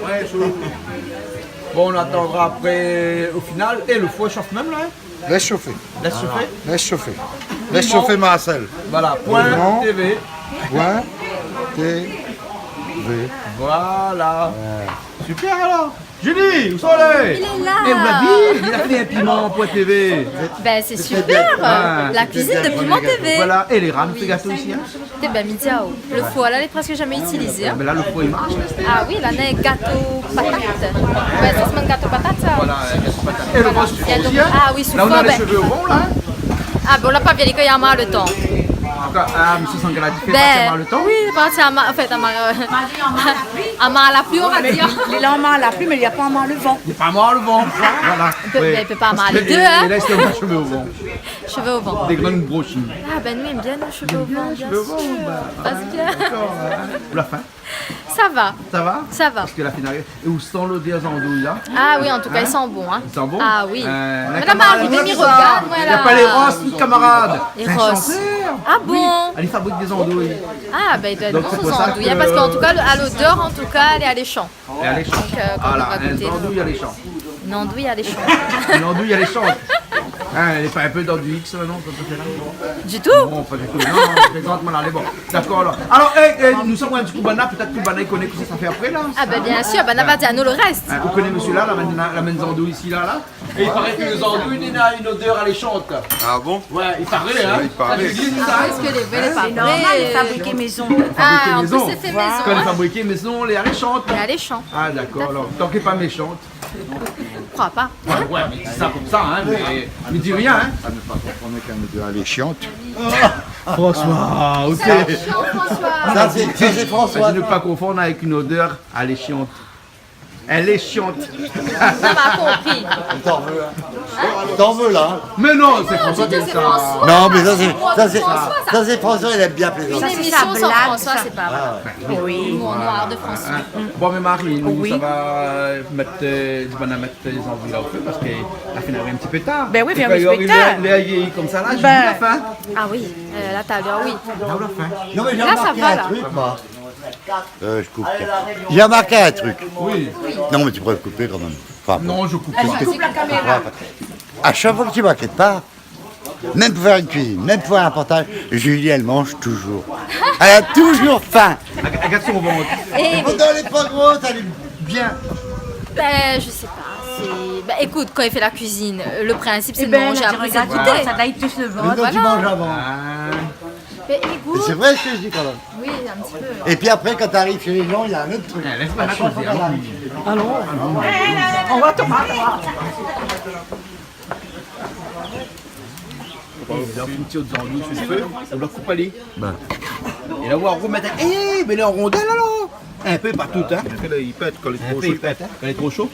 Ouais, chaud. Bon, on attendra après, au final. Et le four chauffe même, là, hein ? Lès shofé. Lès shofé. Lès shofé. Lès shofé, Marcel. Voilà, point T V. Point T V. Voilà. Ouais. Super, alors. Julie, ousa ou lé ? Il est là. Eh, ou la vi, li la fé in piman pou la T V. Ben, c'est super. Ah. La cuisine de Piment T V. Voilà. Et les rames, oui, fé gato isi, hein ? Té ben, midiaou. Lo four la, lé prèsk zamé itilizé, hein. Mé la, lo four i marsh, la, sé... Ah oui, la, néna gato patat. Ouais, sa sé in gato patat, sa. Voilà, in gato patat. É lo rost osi, hein. Ah oui, sou for, ben. La, ou na lé shové o van, la, hein. Ah bon, la pa bien, li ka amar lo tan. An tou ka, ah, mésyé Sangala, li fé pa amar lo tan. Ben oui, pa amar, an fèt, amar, euh, amar la pli, on va dir. Mé li, li amar la pli, mé li la pa amar lo van. Li la pa amar lo van. Voilà. I pé, ben, i pé pa amar lé dé, hein. Parske li la shové o van. Shové o van. Dé grann brosh. Ah ben, nou èm bien, nou, shové o van, bien sir. Shové o van, ben, pas bien. Dakor, hein. Ou la fin ? Sa va. Sa va ? Sa va. Parske la fine arivé. É ou san lodèr zandouy la ? Ah oui, an tou ka, i san bon, hein. I san bon ? Ah oui. Euh, la kamarad, mi rogard, moin, la. Na pa lé Ros, nout kamarad. Lé Ros. Sé in shantèr. Ah bon ? Oui. Li fabrik dé zandouy. Ah ben, i doi èt bon, son zandouy, hein, parske an tou ka, lo, a lodèr, an tou ka, lé aléshan. Lé aléshan. Donk, euh, kan nou va gouté, in zandouy aléshan. Une andouille alléchante. Une andouille alléchante. Hein, lé pa in pé dan du X, non, konm sa la ? Du tout. Non, pa du tout. Non, non, mi plézant, moin, la, lé bon. Dakor, alor. Alor, eh, eh, nou sava in ti kou banna, pétèt ke banna i koné kosa sa fé apré, la. Ah ben, bien sir, banna va dir anou lo rès. Hein, ou koné mésyé la, la amenn, la amenn zandouy isi, la, la. É i paré ke lé zandouy néna in odèr alléchant. Ah bon ? Ouais, i paré, hein. Oui, i paré. Sa, mi di sa. Ah, èske lé vré, lé pa vré ? Sé normal, lé fabriké mézon. Ah, an plis, sé fé mézon, hein. Kan lé fabriké mézon, lé alléchant. Lé alléchant. Ah, dakor, alor. Tout à fait. Tan ke lé pa méshan. Kroi pa. Ouais, ouais, mé di sa konmsa, hein, mé, mé di rien, hein. À ne pas confondre avec un odeur alléchante. François, ok. Sa lé shan, François. Ça, c'est, ça, c'est François, ça. À ne pas confondre avec une odeur alléchante. Alléchante. Sa ma konpri. T'en veux, hein ? T'en veux, là, hein ? Mais non, c'est François qui dit ça. Non, mais ça, c'est, ça, c'est, ça, c'est François, il aime bien plaisanter. Une émission sans François, c'est pas vrai. Ah, ouais. Oui. L'humour noir de François. Bon, mé Marie, nou, oui, sava mèt, euh, di banna mèt lé zandouy la o fé parske la fine ariv in ti pé tar. Ben oui, fé in ti pé tar. Lé, lé, lé konmsa la, la fin. Ah oui, euh, la talèr, oui. La, la fin. Non, mais j'ai remarqué un truc, moi. Là, ça va, là. Euh, je coupe. J'ai remarqué un truc. Oui. Non, mais tu pourrais couper quand même. Enfin, bon. Non, je coupe pas. Vas-y, coupe la caméra. À chaque fois que tu m'inquiètes pas, même pour faire une cuisine, même pour faire un reportage, Julie, elle mange toujours. Elle a toujours faim. Rega-, regarde son ventre. Eh, pourtant, elle est pas grosse, elle est bien. Ben, je sais pas. C'est, ben, écoute, quand il fait la cuisine, euh, le principe, c'est de manger, après, c'est de goûter. Eh ben, elle a dit, regarde, ça, là, il touche le ventre. Voilà. Mais donc, tu manges avant. Ah. Mais il goûte. Mais c'est vrai ce que je dis quand même. Oui, un petit peu. Et puis après, quand t'arrives chez les gens, il y a un autre truc. Eh, laisse-moi la causer, hein. Allons. On va te parler. Ou la fine tir zandouy su lo fé, ou la koup ali. Ben. É la, ou aromèt, eh, mé lé an rondèl, alor. In pé, pa tout, in. In pé, li pèt, kan lé tro sho, li pèt, in. Kan lé tro sho.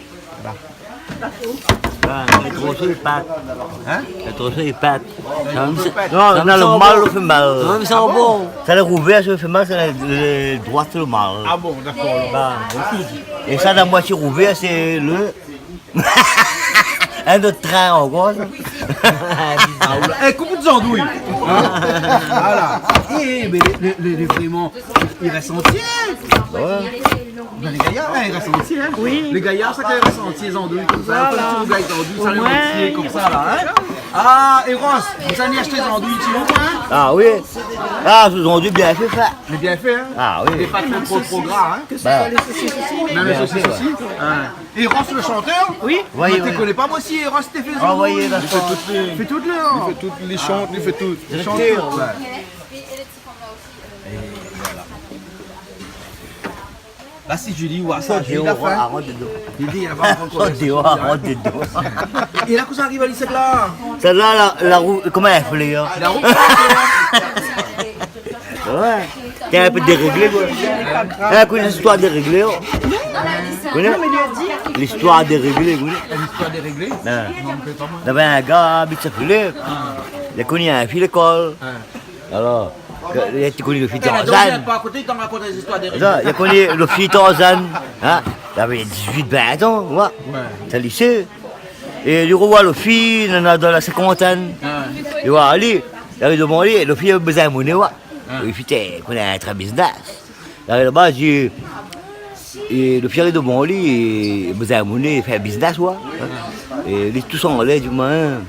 Ba. Ba, kan lé tro sho, li pèt. In ? Kan lé tro sho, li pèt. Sa mèm, sa, non, sa mèm, non, sa lo mal, lo fé mal. Sa mèm, sa bon. Sa lé rouvèr, sa fé mal, sa lé, lé droi, sé lo mal. Ah bon, dakor. Ba. É sa, la moitié rouvèr, sé lo In ot trin ankor, sa. Ah, oula. Eh, koup out zandouy. Voilà. Eh, mé lé, lé, lé, lé vréman, i rès antié. Ouais. Bin, lé gayar, in, i rès antié, in. Oui. Lé gayar, sa, kan i rès antié zandouy konmsa, voilà. Kan ou gingn zandouy, sa, lé antié konmsa, la, in. Ah, Eros, ou la ashté zandouy, ti ou, in ? Ah oui. Ah, zandouy bien fé, sa. Lé bien fé, in ? Ah oui. Lé pa tro, tro, tro gra, in ? Ba. Mèm lé sosis osi. Bien fé, ouais. In. Eros, lo shantèr ? Oui. Moin, mi koné pa, moin, si Eros té fé zandouy. Ah oui, dakor. Li fé tout lé, li fé tout, li shant, li fé tout. Li shant tout, ouais. La, si Julie i oi sa, Julie la fin. Sort déor, arant dedan. Li di, la va ankor. Sort déor, arant dedan. É la, kosa i ariv ali, sèt-la ? Sèt-la, la, la rou-, koman èl i flèr, in ? La rou-, Ouais. Té in pé déréglé, koi. In, koné listoir déréglé, oh. Koné ? Listoir déréglé, koné. Listoir déréglé ? Bin. Non, mi koné pa, moin. Navé in gars, abit Sèt-Filip. Ah. Li la koni in fi lékol. Ah. Alor, li la koni lo fi Tarzan. Atann, donk, pa koté, li té rakont lé zistoir déréglé. Non, li la koni lo fi Tarzan. In ? Li lavé dizuit, vin tan, ou oi. Ouais. Sé lisé. É li rovoi lo fi, néna dan la sinkantèn. Ah. Li oi ali, li ariv dovan li, lo fi la bezoin moné, ou oi. Ah. Lo fi té, koné, in tré biznis. Li ariv laba, li di, é lo fi ariv dovan li, é bezoin moné, fé biznis, ou oi. É li tout anlèr, li di, moin,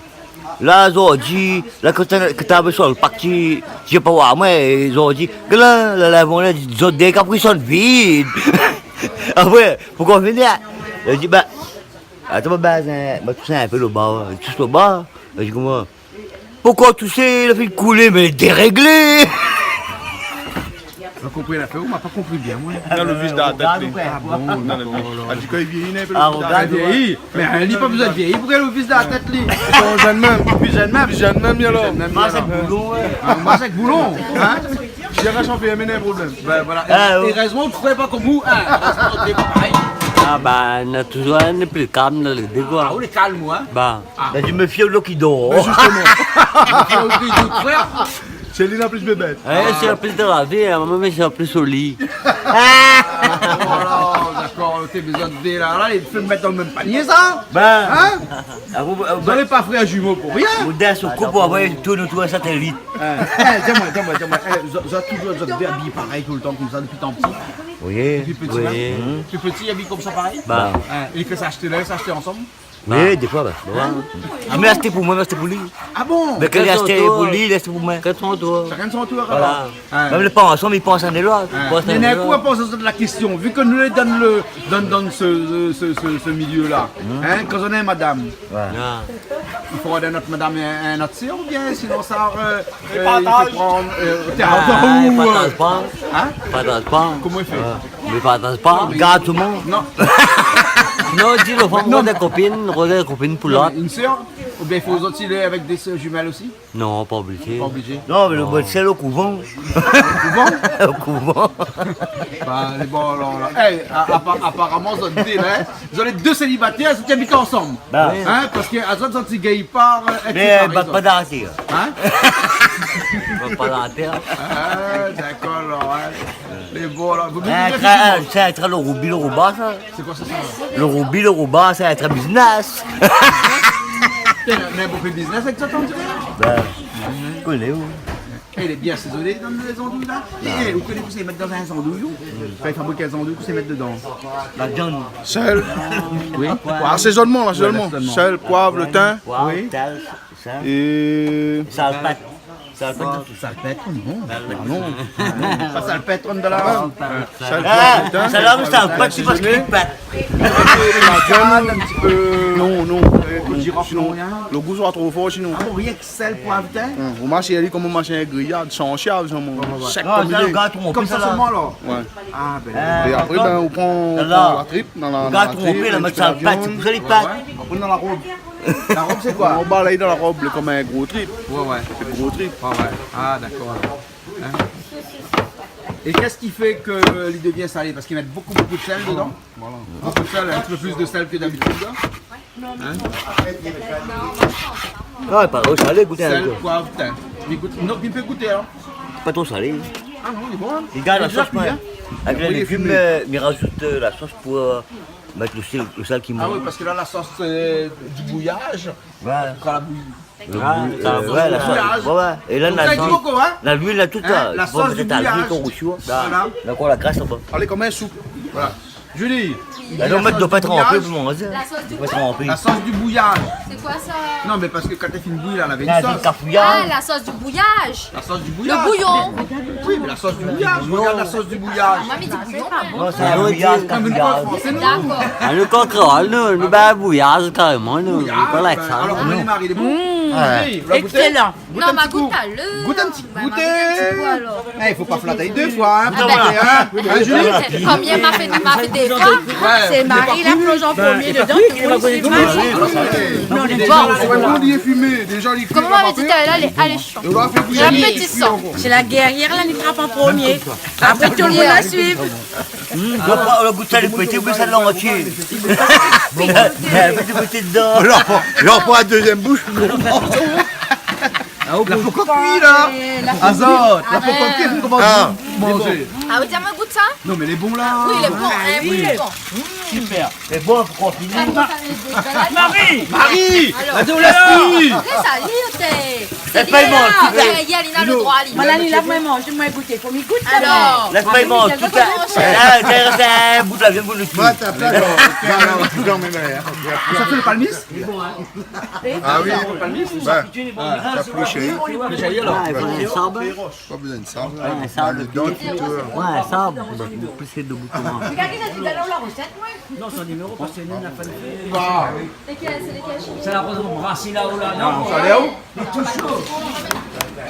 la, zordi, la, kan té, kan té sort lo park, ti, ti pa oir amoin, é zordi, la, la, la, bon, la, zot dé kapri son vid. Apré, poukoi vni, in ? Li di, ba, Atann, ma baz, in, ma tous in pé lo ba, in. Tous lo ba. Li di koman ? Poukoi tousé, la fine koulé, mé déréglé. Ou la konpri lafèr, ou la pa konpri bien, moin. Non, lo vis dan la tèt, li. Ah bon, dakor, alor. Ah, di kan li vieyi, li na in pé lo vis dan la tèt. Ah, rogard, li vieyi. Mé, euh, li la pa bezoin vieyi pou li na lo vis dan la tèt, li. Li lé zèn mèm. Li lé zèn mèm. Li lé zèn mèm, li, alor. Li lé zèn mèm, li, alor. Mas èk boulon, in. Ah, mas èk boulon, in. Si la shanpion, mé na in problèm. Bin, voilà. Ah, é, ouais. Érèzman, ou troi pa konm ou, in. Érèzman, ou lé pa parèy. Ah, ba, na touzour in pé kalm dan lé dé, koi. Ah, ou lé kalm, ou, in. Ba. Ah. Ba, mi méfi lo ki dor. Mé zistoman. Méfi lo ki dor, frèr. Sé li la plis bébèt. Eh, sé la plis dan la vi, in, moin, mé sé la plis o li. Voilà, dakor, té bezoin de dé la, la, i fo mèt dan lo mèm panié, sa. Ba. In ? Ah, ou, ou, zot lé pa frèr zimo pou rien. Ou dé sou koup, ou anvoy tourn otour in satelit. Eh, eh, di amoin, di amoin, di amoin. Eh, zot, zot touzour, zot dé abiy parèy toultan konmsa dopi tan pti. Oui. Dopi pti, oui. Dopi pti, abiy konmsa parèy ? Ba. Eh, é ke sa ashté la, sa ashté ansanm ? Oui, défoi, ba. Bon. In ? Ah, mé ashté pou moin, mé ashté pou li. Ah bon ? Mé ke li ashté pou li, li ashté pou moin. Shakinn son tour. Shakinn son tour, alor. Voilà. In. Mèm lé pa ansanm, i pans inn é lot. In. I pans inn é lot. Mé néna in kou, mi la poz azot la késtion, vi ke nou lé dan lo, dan, dan se, se, se, se milié-la, in, kan zot néna madam, Ouais. Ah. I fo rod in not madam, in, in not sèr, oubien sinon sa, euh, euh, i fo pran, euh, té a... Ah, ou, i partaz pa. In ? Partaz pa. Koman i fé ? Ouais. Mé partaz pa. Non, mé gard tout lo moun. Non. Non, di lo fanm, non, rod in kopine, rod in kopine pou lot. Non, mé in sèr, oubien i fo osi lé avèk dé sèr jumèl osi ? Non, pa oblizé. Pa oblizé. Non, mé lo bon, sé lo kouvan. Kouvan ? Lo kouvan. Ba, lé bon, alor, la. Eh, a-, apa-, aparaman, zot dé la, in, zot lé dé sélibatèr, zot i abit ansanm. Ba. In, parske azot, zot i gingn pa, euh, èt séparé, zot. Mé, bat pa dan la tèr. In ? Bat pa dan la tèr. Ah, dakor, alor, in. Lé bon, la. Vo mié... Eh, tra-, eh, sé in tré lo roubi, lo rouba, sa. Sé koi sa, sa ? Lo roubi, lo rouba, sé in tré biznis. Mé bon, fé biznis avèk sa, on diré. Ba, koné, ou. Eh, lé bien asézoné dan lé zandouy, la. Ah. Eh, ou koné kosa i mèt dan in zandouy, ou ? Kan i fabrik in zandouy, kosa i mèt dedan ? La viann. Sèl. Oui. Asézonman, la, asézonman. Ouais, asézonman. Sèl, poiv, lo tin. Poiv, sèl, tout sa. Oui. É salpèt. Salpèt. Salpèt, non. Ah, non. Pa salpèt, on dé la. Sèl, poiv, lo tin. Ah, sèl-la, mé salpèt, sé pa sak i pèt. La viann, in ti pé. Non, non. Sinon, lo gou sra tro for, sinon. Ah bon, rienk sèl, poiv, tin ? Ou mash ali konm ou mash in griyad, san sèl, san sèk. Ouais, ouais, ouais. Sèk konm li lé. Konmsa solman, alor ? Ouais. Ah, bin. É apré, bin, ou pran, ou pran la trip, dan la, dan la trip, in ti pé la viann. Ou pran dan la rob. La rob, sé koi ? Ou balèy dan la rob, lé konm in gro trip. Ouais, ouais. Sé gro trip. Ouais, ouais. Ah, dakor, alor. In ? Et qu'est-ce qui fait que, euh, il devient salé ? Parce qu'ils mettent beaucoup, beaucoup de sel dedans. Voilà. Beaucoup de sel, un petit peu plus de sel que d'habitude, hein ? Hein ? Non, pa tro salé, gout in kou. Sel, poivre, thym. Mi gout, non, mi pé gouté, alor. Pa tro salé. Ah non, lé bon, hein. Lé gars, la sos, lé bien kui, hein. Avèk lé légim, euh, mi razout, euh, la sos pou, euh, mèt lo sèl, lo sèl ki mank. Ah oui, parce que là, la sauce, euh, du bouillage, ouais, quand la bouillie. Ah, euh, ouais, la sos, ouais, ouais. Et là, donc là, il faut, hein, la luil, la tout, hein, la sauce du bouillage. Fo mèt la luil, ton rousi, hein. Voilà. Dakor, la grès laba. Alé, konm in soup. Voilà. Julie, la sauce du bouillage. La sauce du quoi ? La sauce du bouillage. C'est quoi ça ? Non, mais parce que quand elle fait une bouillie, là, elle avait une sauce. Ah, la sauce du bouillage. La sauce du bouillage. Le bouillon. Oui, mais la sauce du bouillage. Regarde la sauce du bouillage. Ah, moin mi di bouillon, moin. Non, sé in bouillaz, in bouillaz. Comme une poêle française, non ? D'accord. Ah, nou konpran, nou, nou, ben, bouillaz, karéman, nou, nou konèt sa, nou. Bouillaz, ben, alors, comment il est, Marie, il est bon ? Mmh. Oui, on va goûter. Excellent. Gout in ti kou. Non, ma gout a le. Gout in ti, gout in ti kou, alor. Eh, fo pa flat dé foi, hein. Ah ben, hein, Julie ? Konbien ma fé, ma fé dé foi, sé Marie la plonj an promié dedan, tout le monde i suiv Marie. Non, lé bon. Déja, lé fimé, déja, lé fimé. Koman ma di talèr, lé aléshant. Lé apétisan. Sé la guerrière la, li trap an promié. Apré, tout le monde la suiv. Hmm, ou la gout sa, lé pété, ou gout sa, lé antié. Pété, pété dedan. J'en prends, j'en prends la deuxième bouche. Ah, ou la pokor kui, la. Azot, la pokor kui, nou komans manzé. Ah, ou di amoin gout sa ? Non, mé lé bon, la. Oui, lé bon, hein, oui, lé bon. Super. Lé bon, pou konfini. Marie ! Marie ! Alor. La di ou lès kui. Lès ali, té. Lès pa manzé, super. Yé, yé, li na le droi, li. Moin la, li la, moin manzé, moin gouté. Fo mi gout, alor. Lès pa manzé, tout sa. Ah, sé, sé in bout la viann pou nou kui. Moin, ta plat, non. Non, non, non, mé, mé, hein. Sa fé le palmis ? Ah oui. Ben, sa pli sèr. Lé zoli, alor. Ah, i fo in sab. Pa bezoin de sab. Ah, in sab, le dan, tout, euh. Ouais, in sab. Plis ke de bout, koman. Regard, li la di, donn anou la rosèt, moin. Non, son niméro, parske nou, nou la fé. Sé kèl, sé lékèl, chéri ? Sé la rosèt brasé la, oh la, non. Non, sa lé ou ? Lé tou sho.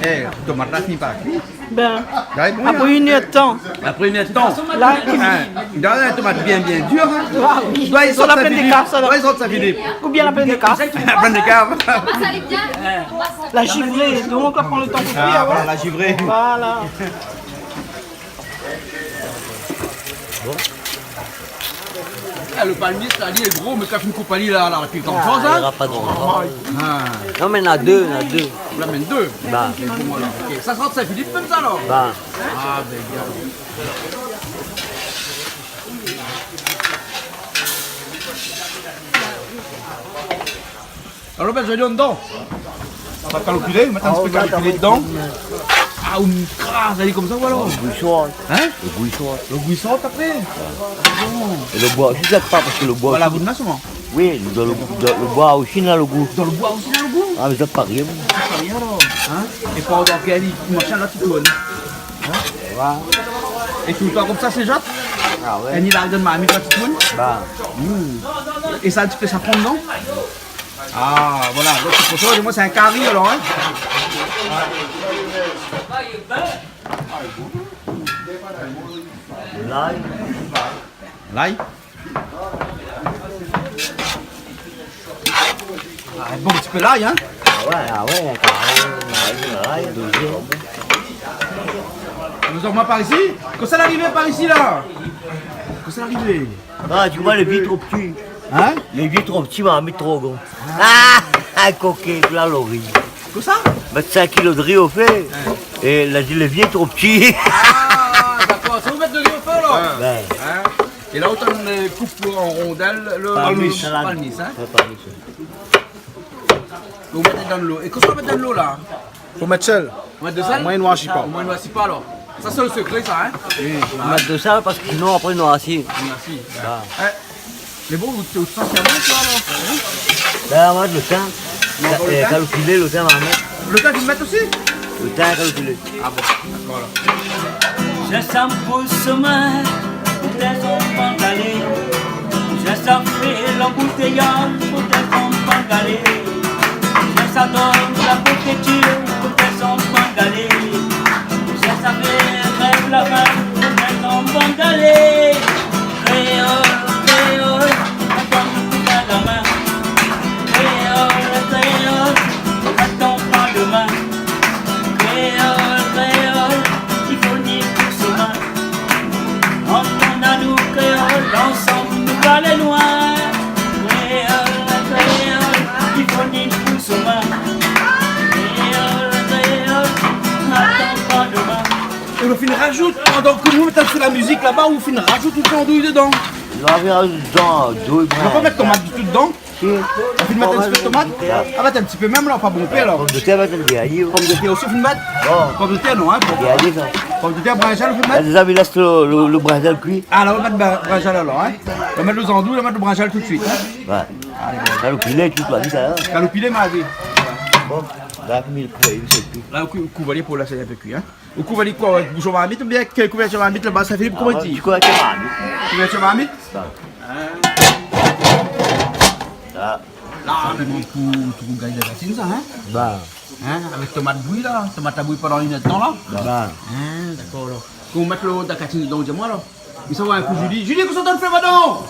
Eh, tomat la fini par kui. Ben, apré inn èr d'tan. Apré inn èr d'tan. La, hein, dan in tomat bien, bien dir, hein. Ah oui. Doi i sort sa, Philippe. Doi i sort sa, Philippe. Oubien la plin de kas. La plin de kas. La givré. Donk, ou pran le tan pou kui, ah, ouais. Voilà, la givré. Voilà. Bon. Eh, le palmis, la, li lé gro, mé kan fine koup ali, la, la, pi gran shoz, hein ? Ah, nora pa gran shoz. Ah. Non, mé na dé, na dé. Ou la amenn dé ? Ba. Bon, voilà, ok. Sa sort Saint-Philippe mèm, sa, alor ? Ba. Ah, ben, bien. Alor, ben, zoli andan. Sa kaloupilé, mèt in ti pé kaloupilé dedan. Ah, ou kraz ali konmsa, ou alor ? Lo gou i sort. Hein ? Lo gou i sort. Lo gou i sort apré ? Ah bon. É lo boi osi, zèt pa, parske lo boi osi. Voilà, gou d'min solman. Oui, dan lo, dan lo boi osi, na lo gou. Dan lo boi osi, na lo gou ? Ah, mé zèt pa rien, bon. Zèt pa rien, alor. Hein ? É pandan ke li, machin la, ti tourn. Hein ? Voilà. É toultan konmsa, sé zot ? Ah ouais. É ni la dan marmit la, ti tourn ? Ba. Hmm. É sa, ti fé sa fonn, non ? Ah, voilà. Donk, sé pou sa, moin, sé in kari, alor, hein ? Lay. Lay. Ah, in bon ti pé lay, hein ? Ah ouais, ah ouais, karéman, lay, lay, dozé. Nou sort pa par isi ? Kosa la arivé par isi, la ? Kosa la arivé ? Ah, ti voi, lo vi lé tro pti. Hein ? Lo vi lé tro pti, marmit tro gran. Ah, koké, la lori. Kosa ? Mèt sink kilo de ri o fé. Hein. É la di, lo vi lé tro pti. Ah, dakor. Sa ou mèt de ri o fé, alor ? Ah. Ouais. Hein ? É la, ou tann, euh, koup an rondèl, lo palmis. Palmis, hein ? Ouais, palmis. Ou mèt dan lo. É kosa ou mèt dan lo, la ? Fo mèt sèl. Ou mèt de sèl ? Moin, i noirsi pa. Moin, i noirsi pa, alor. Sa, sé lo sekré, sa, hein ? Oui, fo mèt de sèl, parske sinon, apré, i noirsi. I noirsi. Ba. Hein ? Mé bon, ou, ou sens bien bon, toi, alor ? Hein ? Ben, moin, lo tin. Non, pa lo tin. Kaloupilé, lo tin, ma mèt. Lo tin, ou mèt osi ? Lo tin, kaloupilé. Ah bon, dakor, alor. Sa i pous moin, pétèt son pangalé. Sa i fé lanboutéyaz, pétèt son pangalé. Sa i donn la konfitir, pétèt son pangalé. Sa i fé krèv la fin, pétèt son pangalé. Kréol, kréol, atann tout a la min. Kréol, kréol, atann pa domin. Kréol, kréol, i fo ni pou somin. Ou fine rajout, pandan ke nou mèt sou la mizik laba, ou fine rajout tout andouy dedan. La, mi rajout dedan, andouy, non, pa mèt tomat ditou dedan. Si. Ou fine mèt in ti pé tomat. Ah, mèt in ti pé mèm la, pa bonpé alor. Pomdetèr, mèt in dèrnié. Pomdetèr osi, ou fine mèt ? Non. Pomdetèr non, hein. Dèrnié, sa. Pomdèr, brinzèl, ou fine mèt ? La, déza, mi lès le, le, le brinzèl kui. Ah, la, ou va mèt brin-, brinzèl alor, hein. Ou va mèt lé zandouy, ou va mèt le brinzèl tout de suite, hein. Ouais. Alé, bon. Kaloupilé tout, la, sa, hein. Kaloupilé, ma vi. Bon, la, mi kouv, mi sèl kui. La, ou kou-, kouv ali pou lès ali in pé kui, hein. Ou kouv ali koué, avèk boushon marmit oubien avèk, euh, kouvèrtir marmit laba, sa, Philippe, koman i di ? Ah, kouv avèk marmit. Kouvèrtir marmit ? Sa. Hein ? Sa. La, mé pou, pou gingn la katine, sa, hein ? Ba. Hein ? Avèk tomat bouyi, la. Tomat la bouyi pandan inn èr d'tan, la. Ba. Hein, dakor, alor. Kan ou mèt le dakatine dedan, ou di amoin, alor. Mé sa va in kou, Julie. Julie, kosa ou antrinn fé, madam ?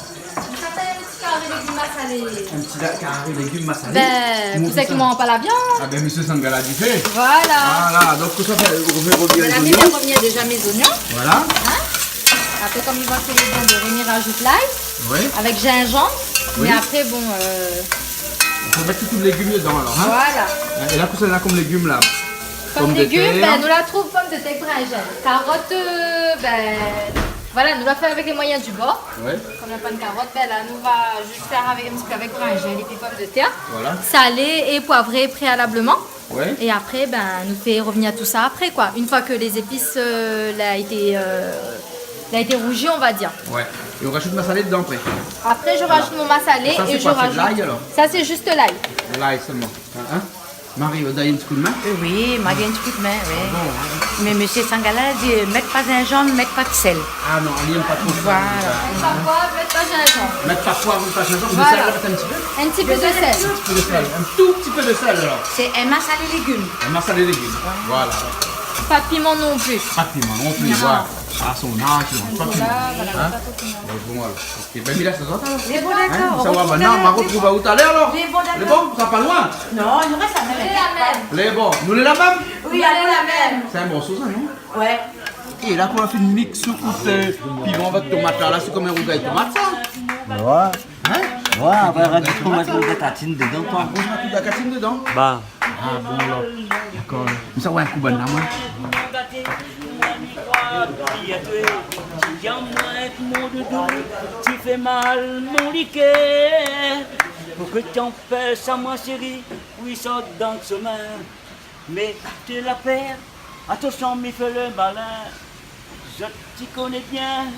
Sa fé in ti kari légim masalé. In ti la-, kari légim masalé. Ben, pou sak i manz pa la viann. Ah ben, mésyé Sangala di fé. Voilà. Voilà, donk, kosa ou fé, ou fé rovnir lé zoignon. Ben, la, mi fé rovnir déza mé zoignon. Voilà. Hein ? Apré, kom i voi ke lé bon, ben, mi rajout lay. Oui. Avèk zinzanm. Oui. Mé apré, bon, euh, ou fé mèt tout, tout légim dedan, alor, hein ? Voilà. É la, kosa néna kom légim, la ? Kom légim, pomdetèr, ben, nou la trouv pomdetèr, brinzèl, karot, euh, ben, voilà, nou la fé avèk lé moiyin di bor. Ouais. Kom na pwin karot, ben la, nou va zis fé avèk in ti pé avèk brinzèl épi pomdetèr. Voilà. Salé é poivré préalableman. Ouais. É apré, ben, nou fé rovnir tout sa apré, koi. Une fois que les épices, euh, la été, euh, la été rougi, on va dire. Ouais. É ou rajout masalé dedan apré. Après, je rajoute mon massalé et je rajoute. Voilà. Sa, sé koi, sé de lay, alor ? Ça, c'est juste l'ail. Lay sèlman. Hein, hein ? Marie, ou la done in ti kou d'min ? Euh, oui, ma done in ti kou d'min, oui. Ah bon, hein. Mé mésyé Sangala di, mèt pa zinzanm, mèt pa de sèl. Ah non, li èm pa tro sèl. Voilà. Mèt pa poiv, mèt pa zinzanm. Mèt pa poiv, mèt pa zinzanm. Voilà. De sèl, mèt in ti pé ? In ti pé de sèl. In ti pé de sèl, in tou ti pé de sèl, alor. Sé in massalé légim. In massalé légim. Voilà. Pa de piman non pli. Pa de piman non pli, non. Voilà. A son az, non, pa de piman. Voilà, voilà, pa tro piman. Hein ? Bon, bon, alor. OK, ben, mi lès azot, alor. Lé bon, dakor. Hein, sa va, ben, nou artrouv talèr, alor. Lé bon, dakor. Lé bon, sa pa loin. Non, i rès la mèm. Lé la mèm. Lé bon. Nou lé la mèm ? Oui, nou lé la mèm. Sé in morso, sa, non ? Ouais. É la, kan ou la fine mix tout, euh, piman avèk tomat la, la, sé kom in rougay tomat, sa ? Ouais. Hein ? Ouais, apré, rajout tomat, la katine dedan, koi. Apré, ou mèt tout la katine dedan. Ba. Ah bon, alor. Dakor. Mé sa, ouais, in kou bann la, moin. Ti fé mal mon likèr, pou ke ti anpès amoin, séri, wi, sort dan shomin. Mé té la pèr, atansyon, mi fé le malin. Zot i koné bien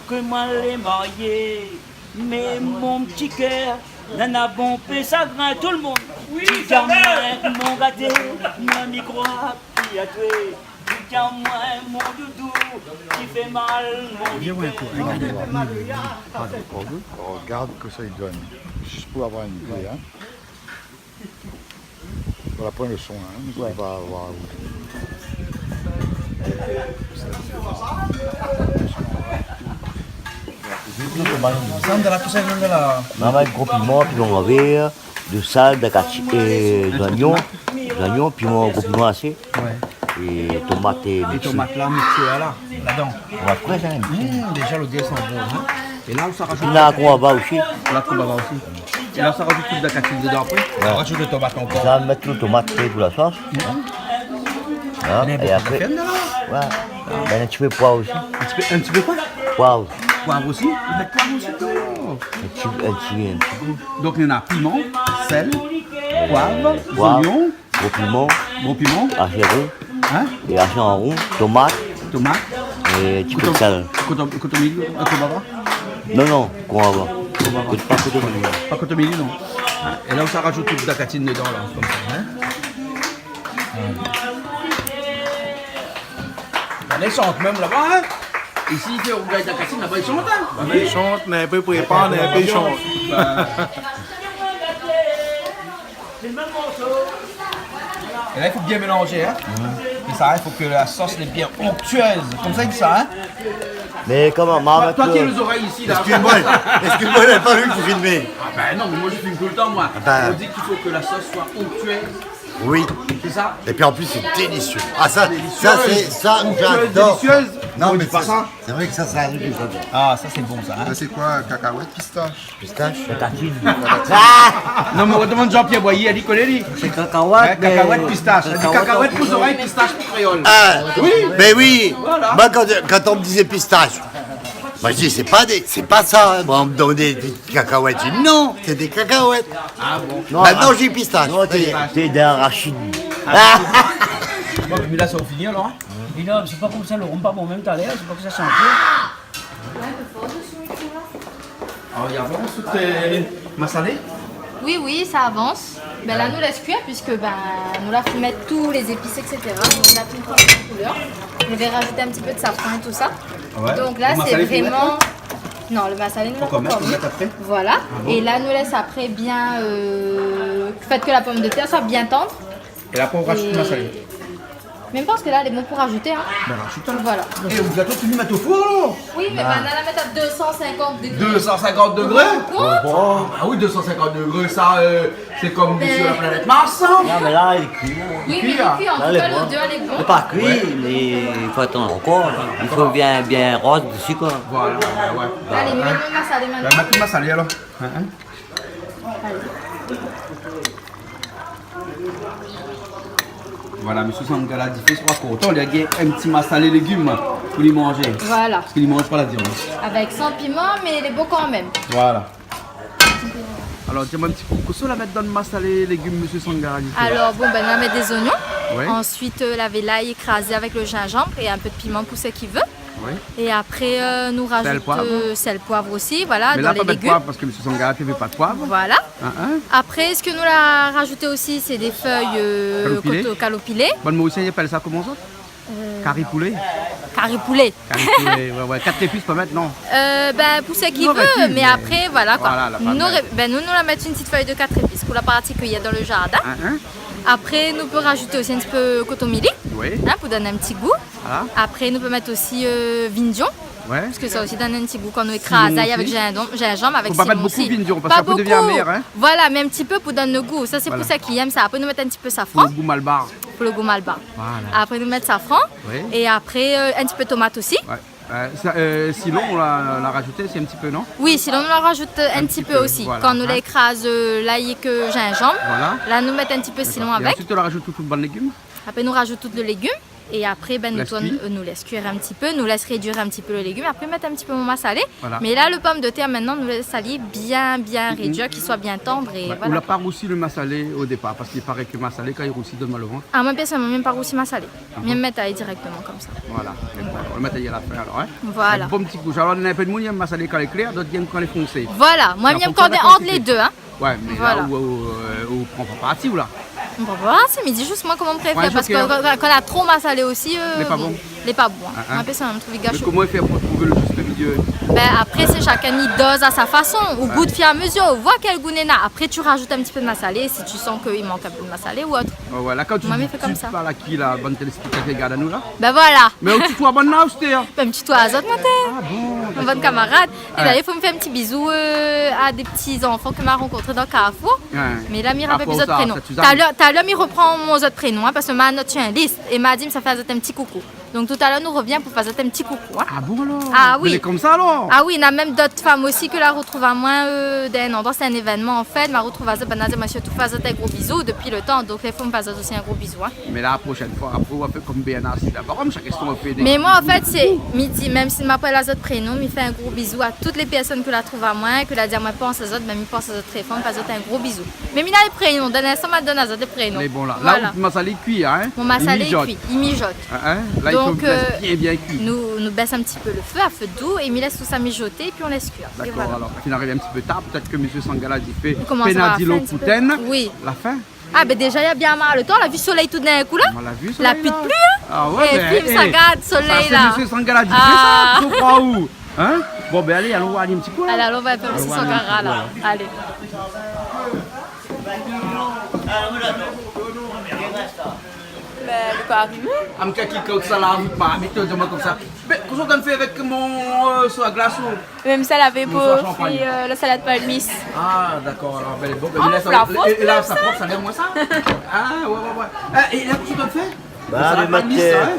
ke moin lé marié, mé mon ti kèr nana bonpé shagrin, tout le monde. Wi, shagrin. Di amoin, mon gaté, moin mi kroi pi a toué. Di amoin, mon doudou, ti fé mal mon likèr. Regarde kosa i done, zis pou avoir in idé, hein. Voilà, pran le son, hein, ouais. On va voir. Sa, nou la tout sa, nou la. Normalman, gro piman, piman vèr, de sèl, de katchi-, euh, zoignon, zoignon, piman, gro piman asé. Ouais. É tomat é mixé. É tomat la, mixé, la, ladan. Tomat frèsh, hein. Mm, déza, lodèr i san bon, hein. É la, ou sa rajout. Ou na konkonm osi. La, konkonm osi. É la, ou sa rajout tout la katine dedan apré. Ouais. Ou rajout le tomat ankor. Sa, mèt le tomat pou la sos. Mm. Hein, é apré, ouais. Ben, in ti pé poiv osi. In ti pé, in ti pé koi ? Poiv. Poiv osi ? Ou mèt poiv osi, oh. In ti, in ti, in ti gou. Donk, néna piman, sèl, poiv, zoignon. Gro piman. Gro piman. Ashé ron. Hein ? É ashé an ron, tomat. Tomat. É ti pé de sèl. Koto-, kotomili, euh, konbava ? Non, non, konbava. Konbava. Kot-, pa kotomili. Pa kotomili, non. É la, ou sa rajout tout la katine dedan, la, konmsa, hein ? Voilà. Néna i shant mèm laba, hein ? Isi, i fé rougay la katine, laba, i shant, hein ? Laba, i shant, mé i pé prépar, mé i pé shant. Ba. É la, i fo bien mélanzé, hein. Mhm. É sa, i fo ke la sos lé bien onktuèz. Konmsa i di sa, hein. Mé koman, ma... Toi, toi, tiens les oreilles ici, là. Excuse-moi, excuse-moi, la pa vu ke ou filmé. Ah ben non, mé moin, mi film tout le tan, moin. Ah ben. On dit qu'il faut que la sauce soit onctueuse. Oui. C'est ça ? Et puis en plus, c'est délicieux. Ah, ça, ça, c'est, ça, j'adore. Onctueuse, délicieuse. Non, mé sé, sé vré ke sa, sé in truk ke j'ador. Ah, sa sé bon sa, hein. Sa sé koi, kakawèt, pistash ? Pistash. Patatine. Ah ! Non, mé ou demann Jean-Pierre Boyer, li koné, li. Sé kakawèt, mé kakawèt, pistash. Li di kakawèt pou zorèy, pistash pou kréol. Ah, oui. Mé oui. Voilà. Moin, kan, kan on me disait pistache, moin, je dis, c'est pas des, c'est pas ça, hein. Moin, on me donnait des cacahuètes. Je dis, non, c'est des cacahuètes. Ah bon ? Maintenant, je dis pistache. Non, té, té d'arachid. Ah. Bon, mé la, sa la fini, alor, hein ? É la, sé pa konmsa, lo rom pa bon mèm talèr, sé pa ke sa santé. Ah, i avans tout, euh, masalé ? Oui, oui, sa i avans. Ben la, nou lès kuir, puiske, ben, nou la fine mèt tout lé zépis, et cetera. Donk, nou la fine pran la koulèr. Nou va rajout in ti pé de safran é tout sa. Ah ouais. Donk la, sé vréman... Lo masalé, nou mèt la ? Non, lo masalé, nou la pankor mèt. Pankor mèt, nou mèt apré ? Voilà. Ah bon ? É la, nou lès apré bien, euh, fé ke la pomdetèr soi bien tann. É la, pou rajout lo masalé. Mé mi pans ke la, lé bon pou rajouté, hein. Ben, rajout, hein. Voilà. É ou la tout fini mèt o four, alor ? Oui, mé ben, nou la mèt a deux cent cinquante degrés. Deux cent cinquante degrés ? Pourquoi ? Ah oui, deux cent cinquante degrés, sa, euh, sé konm sur la planète Mars, hein. Non, mé la, li lé kui, la. Oui, mé li lé kui, an tou ka, lodèr lé bon. Lé pa kui, mé i fo atann ankor, la. I fo bien, bien roz dési, koi. Voilà, ouais, ouais. Alé, mèt lo masalé mintnan. Ben, mèt lo masalé, alor. Hein, hein ? Alé. Voilà, mésyé Sangala di fé, soi kontan, li la gingn in ti masalé légim pou li manzé. Voilà. Parske li manz pa la viann. Avèk san piman, mé lé bon kanmèm. Voilà. Alor, di amoin in ti kou, kosa ou la mèt dan lo masalé légim, mésyé Sangala di fé ? Alor, bon, ben, nou la mèt dé zoignon. Ouais. Ansuit, euh, lavé lay ékrazé avèk lo zinzanm é in pé de piman pou sak i vé. Oui. É apré, euh, nou rajout, euh, sèl, poiv osi, voilà, dan lé légim. Mé la, pa mèt poiv parske mésyé Sangala té vé pa de poiv. Voilà. Hein, hein. Apré, sak nou la rajouté osi, sé dé fèy, euh, kaloupilé. Koto kaloupilé. Bann Morisien i apèl sa koman, sa ? Euh, kari poulé. Kari poulé. Kari poulé, ouais, ouais. Kat zépis, pa mèt, non ? Euh, ben, pou sak i vé, mé apré, voilà, koi. Voilà, la pa mèt. Nou, ben, nou, nou la mèt in ti fèy de kat zépis pou la parti ke néna dan lo zardin. Hein, hein. Apré, nou pé rajouté osi in ti pé kotomili, hein, pou donn in ti gou. Oui. Voilà. Apré, nou pé mèt osi, euh, vindion. Ouais. Parske sa osi i donn in ti gou kan nou ékraz avèk zinzanm, zinzanm, avèk sitron osi. Fo pa mèt bonpé vindion, parske apré i devien amèr, hein. Voilà, mé in ti pé pou donn lo gou. Sa, sé pou sak i èm sa. Apré, nou mèt in ti pé safran. Pou lo gou malbar. Pou lo gou malbar. Voilà. Apré, nou mèt safran. Oui. É apré, euh, in ti pé tomat osi. Ouais. Euh, sa, euh, sitron, ou la, la rajouté, sé in ti pé, non ? Oui, sitron, nou la rajout, euh, in ti pé osi. In ti pé, voilà. Kan nou la ékraz, euh, lay èk, euh, zinzanm, la, nou mèt in ti pé sitron avèk. Dakor. É ansuit, ou la rajout tout, tout bann légim ? Apré, nou rajout tout lo légim. É apré, ben, nou tourn, euh, nou lès kuir in ti pé, nou lès réduir in ti pé lo légim. Apré, mèt in ti pé mon masalé. Voilà. Mé la, lo pomdetèr, mintnan, nou lès ali bien, bien réduir, ke li soi bien tann, é voilà. Ouais, ou la pa rousi lo masalé o dépar, parske i paré ke masalé, kan i rousi, i donn mal o vant. Ah, moin, pèrsonèlman, mi èm pa rousi masalé. Ah bon ? Mi èm mèt ali dirèkteman konmsa. Voilà. Voilà. Ou mèt ali a la fin, alor, hein. Voilà. In bon ti kou. Alor, néna in pé d'moun i èm masalé kan lé klèr, dot i èm kan lé fonsé. Voilà. Moin, mi èm kan lé ant lé dé, hein. Ouais, mé la, ou, ou, euh, ou pran pa parti, ou la ? Mi pran pa parti, mi di zis moin koman mi préfèr, parske kan, kan, kan néna tro masalé osi, euh, lé pa bon. Lé pa bon, hein. Hein, hein. Apré, sa, mi trouv i gash. Mé koman i fé pou trouv lo zis milié ? Ben, apré, sé shakinn i doz a sa fason. Ou gout fur é a mezir, ou voi kèl gou néna. Apré, ou rajout in ti pé de masalé, si ou san ke i mank in pé de masalé ou ot. Ouais, voilà, kan ou di tout, sé pa la ki la, bann téléspèktatèr i gard anou la. Ben voilà. Mé ou tutoies bann la, ou sé, hein ? Ben, mi tutoies azot, moin, té. Ah bon, dakor. Bann kamarad. É d'ailleurs, fo mi fé in ti bizou, euh, a dé ti zanfan ke ma rankontré dan Carrefour. Ouais. Mé la, mi rapèl pi zot prénon. Talèr, talèr, mi ropran mon zot prénon, hein, parske ma not si in lis. É ma di, mi sa fé azot in ti koukou. Donk, talèr, nou rovien pou fé azot in ti koukou, hein. Ah bon, alor ? Ah oui. Mé lé konmsa, alor ? Ah oui, néna mèm dot fanm osi ke la rotrouv amoin, euh, dan in androi, sé in évènman, an fèt, ma rotrouv azot, banna la di amoin sirtou fé azot in gro bizou dopi lo tan. Donk, lé fanm, fé azot osi in gro bizou, hein. Mé la, proshèn foi, apré, ou va fé konm Bernard Sida. Par kont, shak késtion, ou va fé dé... Mé moin, an fèt, sé, mi di, mèm si ma pa la zot prénon, mi fé in gro bizou a tout lé pèrsone ke la trouv amoin, ke la di amoin pans azot, ben, mi pans azot trè for, mi fé azot in gro bizou. Mé mi na lé prénon, dan in instan, ma donn azot lé prénon. Mé bon, la, la, out masalé lé kui, hein ? Mon masalé lé kui, i mijot. Hein, hein ? La, i fo lès bien, bien kui. Donk, euh, nou, nou bès in ti pé lo fé, a fé dou, é mi lès tout sa mijoté, épi ou lès kuir. É voilà. Dakor, alor, kan i ariv in ti pé tar, pétèt ke mésyé Sangala di fé, i komans a fé in ti pé. Pénadilo pou tèn. Oui. La fin. Ah, ben déza, néna bien mal lo tan. La vi solèy tout d'in kou, la. Moin la vi solèy, la. La pli de pli, hein. Ah ouais, ben, fim, sa, gard solèy, la. Sa, sé mésyé Sangala di fé sa, mi kroi, ou. Hein ? Bon, ben, alé, alon oir in ti kou, la. Alé, alon oir in pé mésyé Sangala, la. Alon oir in ti kou, la. Alé. Ben, lo kari, hein. Ah, mé kèl ki kok sa la, ou pa, mé té, di amoin konmsa. Mé kosa ou la fé avèk mon, euh, soi glas, ou ? Mèm sa lavé pou fé, euh, la salad palmis. Ah, dakor, alor, ben, bon, ben, la, sa, la, la, sa prop, sa lé amoin sa. Ah, ouais, ouais, ouais. Eh, é la, kosa ou la fé ? Ba, salad palmis, sa, hein ?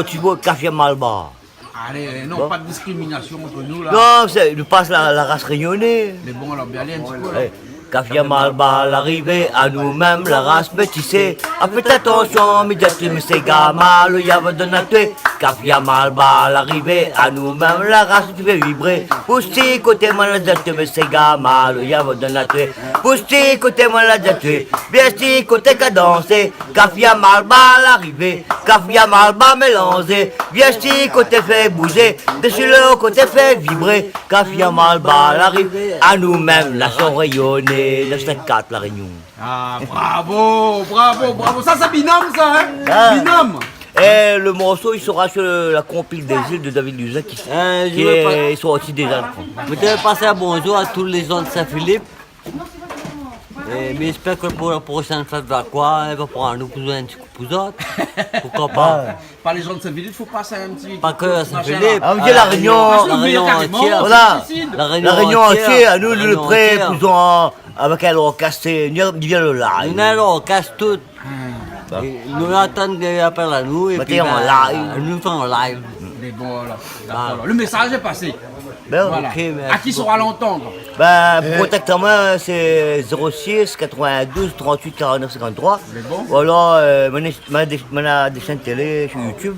mon ti mo, Kafia Malbar. Alé, non, pa de diskriminasion ant nou la. Non, sé, nou pas la, la ras rényoné. Mé bon, alor, bien alé in ti kou la. Kafia Malbar larivé, anou mèm la ras métisé. A fé atansion, mi di atou, mésyé Gama, lo yava donn a toué. Kafia Malbar larivé, anou mèm la ras i fé vibré. Pou sti koté moin la di atou, mésyé Gama, lo yava donn a toué. Pou sti koté moin la di atou, bien sti koté ka dansé. Kafia Malbar larivé, Kafia Malbar mélanzé, bien sti koté fé bouzé, dési lo koté fé vibré. Kafia Malbar larivé, anou mèm, nasion rényoné, nèf sink kat La Rényon. Ah, bravo, bravo, bravo. Sa, sé Binom, sa, hein ? Ah. Binom. Et le morceau, il sera sur la compile des îles de David Luzin qui, qui est sorti déjà. Mi té vé pas in bonzour a tout lé zan de Saint-Philippe. É, mi éspèr ke pou la proshèn fèt vakwa, i va pran anou pou zoué in ti kou pou zot. Poukoi pa ? Pa lé zan de Saint-Philippe, fo pas in ti kou pou zot, machin la. Pa ke Saint-Philippe. Ah, mi di La Rényon. Ah, La Rényon antièr. Voilà. La Rényon antièr, anou, nou lé pré pou zoué avèk in orkès, ni, ni vien lo live. Nou néna lorkès tout. Ah. É nou atann ke i apèl anou, épi, bin, nou fé an live. Mé bon, voilà. Dakor. Lo mésaz lé pasé. Bin, voilà. Ok, mèrsi bokou. A ki sora lantann ? Bin, pou kontakt amoin, sé zéro six quatre-vingt-douze trente-huit quarante-neuf cinquante-trois. Mé bon. Voilà, euh, moin néna, moin néna dé, moin néna dé shèn télé sur YouTube.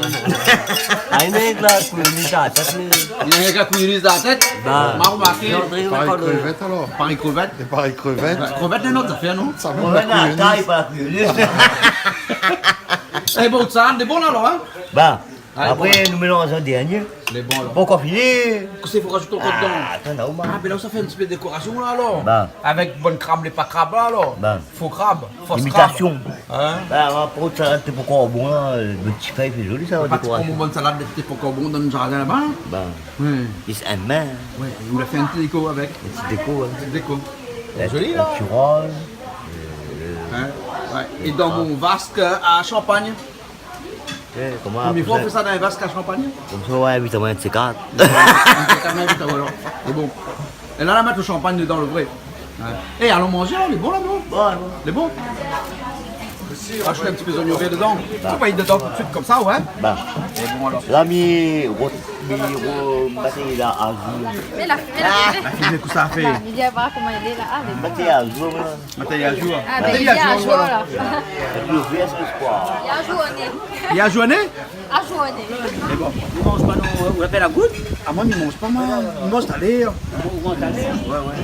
Ah, néna la koulèr sa tèt, li. Néna la koulèr sa tèt. Bin. Ma romarké. Parèy krevèt, alor. Parèy krevèt. É parèy krevèt. Bin, krevèt, néna not zafèr, non ? Sa mèm la koulèr. Krevèt, la tay, pa la koulèr. É bon, sa, lé bon, alor, in ? Bin. Alé, apré, bon. Nou mélanz an dèrnié. Lé bon, alor. Pankor fini. Kosa i fo razout ankor dedan ? Ah, atann, la, Omar. Ah, bin la, sa fé in ti pé dékorasion, la, alor. Bin. Avèk bann krab, lé pa krab, la, alor. Bin. Fo krab, fos krab. Imitasion. In ? Bin, apré, sa té pankor bon, la, le ti fèy, fé zoli, sa, la dékorasion. Ou la pa ti pran mon bann salad té pankor bon dan le zardin, laba ? Bin. Oui. Is in min. Oui, ou la fé in ti déko avèk. In ti déko, in. Ti déko. Zoli, la. In ti roz. Hein ? Ouais. É dan mon vask, euh, à champagne. Eh, koman, premié foi ou fé sa dan in vask à champagne ? Konmsa, ouais, vit, ouais, sé kat. Sé kat, ouais, vit, voilà. Sé bon. É la, la mèt le champagne dedan, le vré. Ouais. Eh, alon manzé, la, lé bon, la, non ? Ouais, ouais. Lé bon ? Rajout in ti pé zonion vèr dedan. Ba. Fo pa mèt dedan tout de suite konmsa, ouais. Ba. Lé bon, alor. La, mi ro-, mi ro-, mèt la azour. Mé la, mé la, mé la. La fine, kosa i fé ? La, mi vien voir koman i lé, la. Ah, mé bon. Mèt azour, la. Mèt azour. Ah, mèt azour, la. Mèt azour, alor. Li lé azourné. Li lé azourné ? Azourné. Mé bon, mi manz pa, non, ou apèl la gout ? Ah, moin, mi manz pa, moin. Mi manz salé, hein. Ou manz salé ? Ouais, ouais.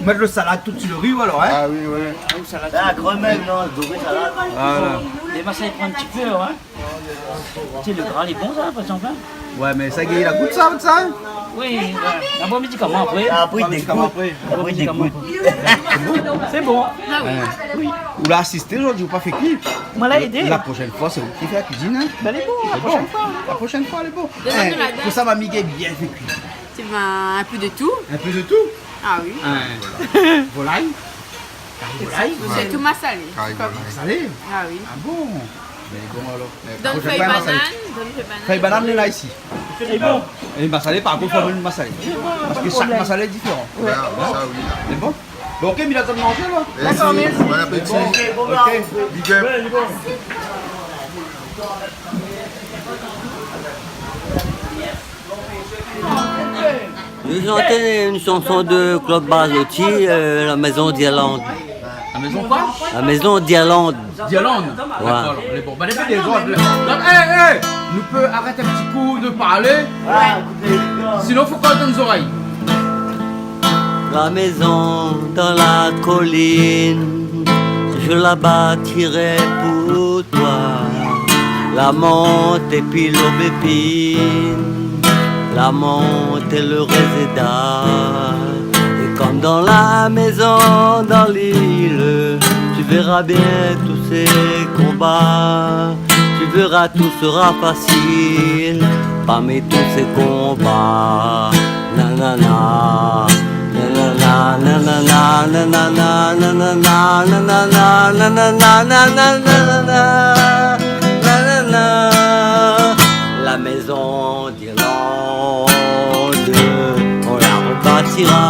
Mèt le salad tout su le ri, alor, hein ? Ah oui, ouais. Ah, ou salad. Ah, kan mèm, non, doré salad. Voilà. Mé sa i pran in ti pé, hein. Ti sé, le gra lé bon, sa, par égzanp, hein ? Ouais, mé sa i gingn la gout, sa, sa, hein ? Oui, ouais. Apré, mi di koman, apré. Apré, i dégout. Apré, i dégout. Sé bon. Ah oui. Hein. Oui. Ou la asisté zordi, ou pa fé kui. Moin la èdé. La proshèn foi, sé ou ki fé la kuizine, hein ? Bin, lé bon, la proshèn foi. Lé bon. La proshèn foi, lé bon. Hein, pou sa, mami i gingn bien fé kui. Sé bin, in pé de tout. In pé de tout ? Ah oui. Hein. Volay ? Kari volay ? Sé tout masalé. Kari volay. Masalé ? Ah oui. Ah bon ? Mé bon, alor. Donn proshèn foi, fèy masalé. Banane, donn fèy banane. Fèy banane, néna isi. Sé bon. É masalé, par kont, fo amenn masalé. Parske shak masalé lé diféran. Ouais, sa, oui. Lé bon ? Bon, OK, mi la donn manzé, la. Mèrsi. Dakor, mèrsi. Bon apéti. Bon, OK. Big up. Je vais chanter une chanson de Claude Barzotti, euh, La Maison d'Irlande. La maison quoi ? La Maison d'Irlande. D'Irlande ? Ouais. Dakor, alor, lé bon. Bin, lé bon, lé bon. Eh, eh, nou pé arèt in ti kou de parlé ? Ouais. Sinon, fo kol dan zorèy. La maison dans la colline, je la bâtirai pour toi. La menthe et puis l'aubépine, la menthe et le réséda. Et comme dans la maison dans l'île, tu verras bien tous ces combats. Tu verras, tout sera facile parmi tous ces combats. Nanana, nanana, nanana, nanana. La maison d'Irlande, on la rebâtira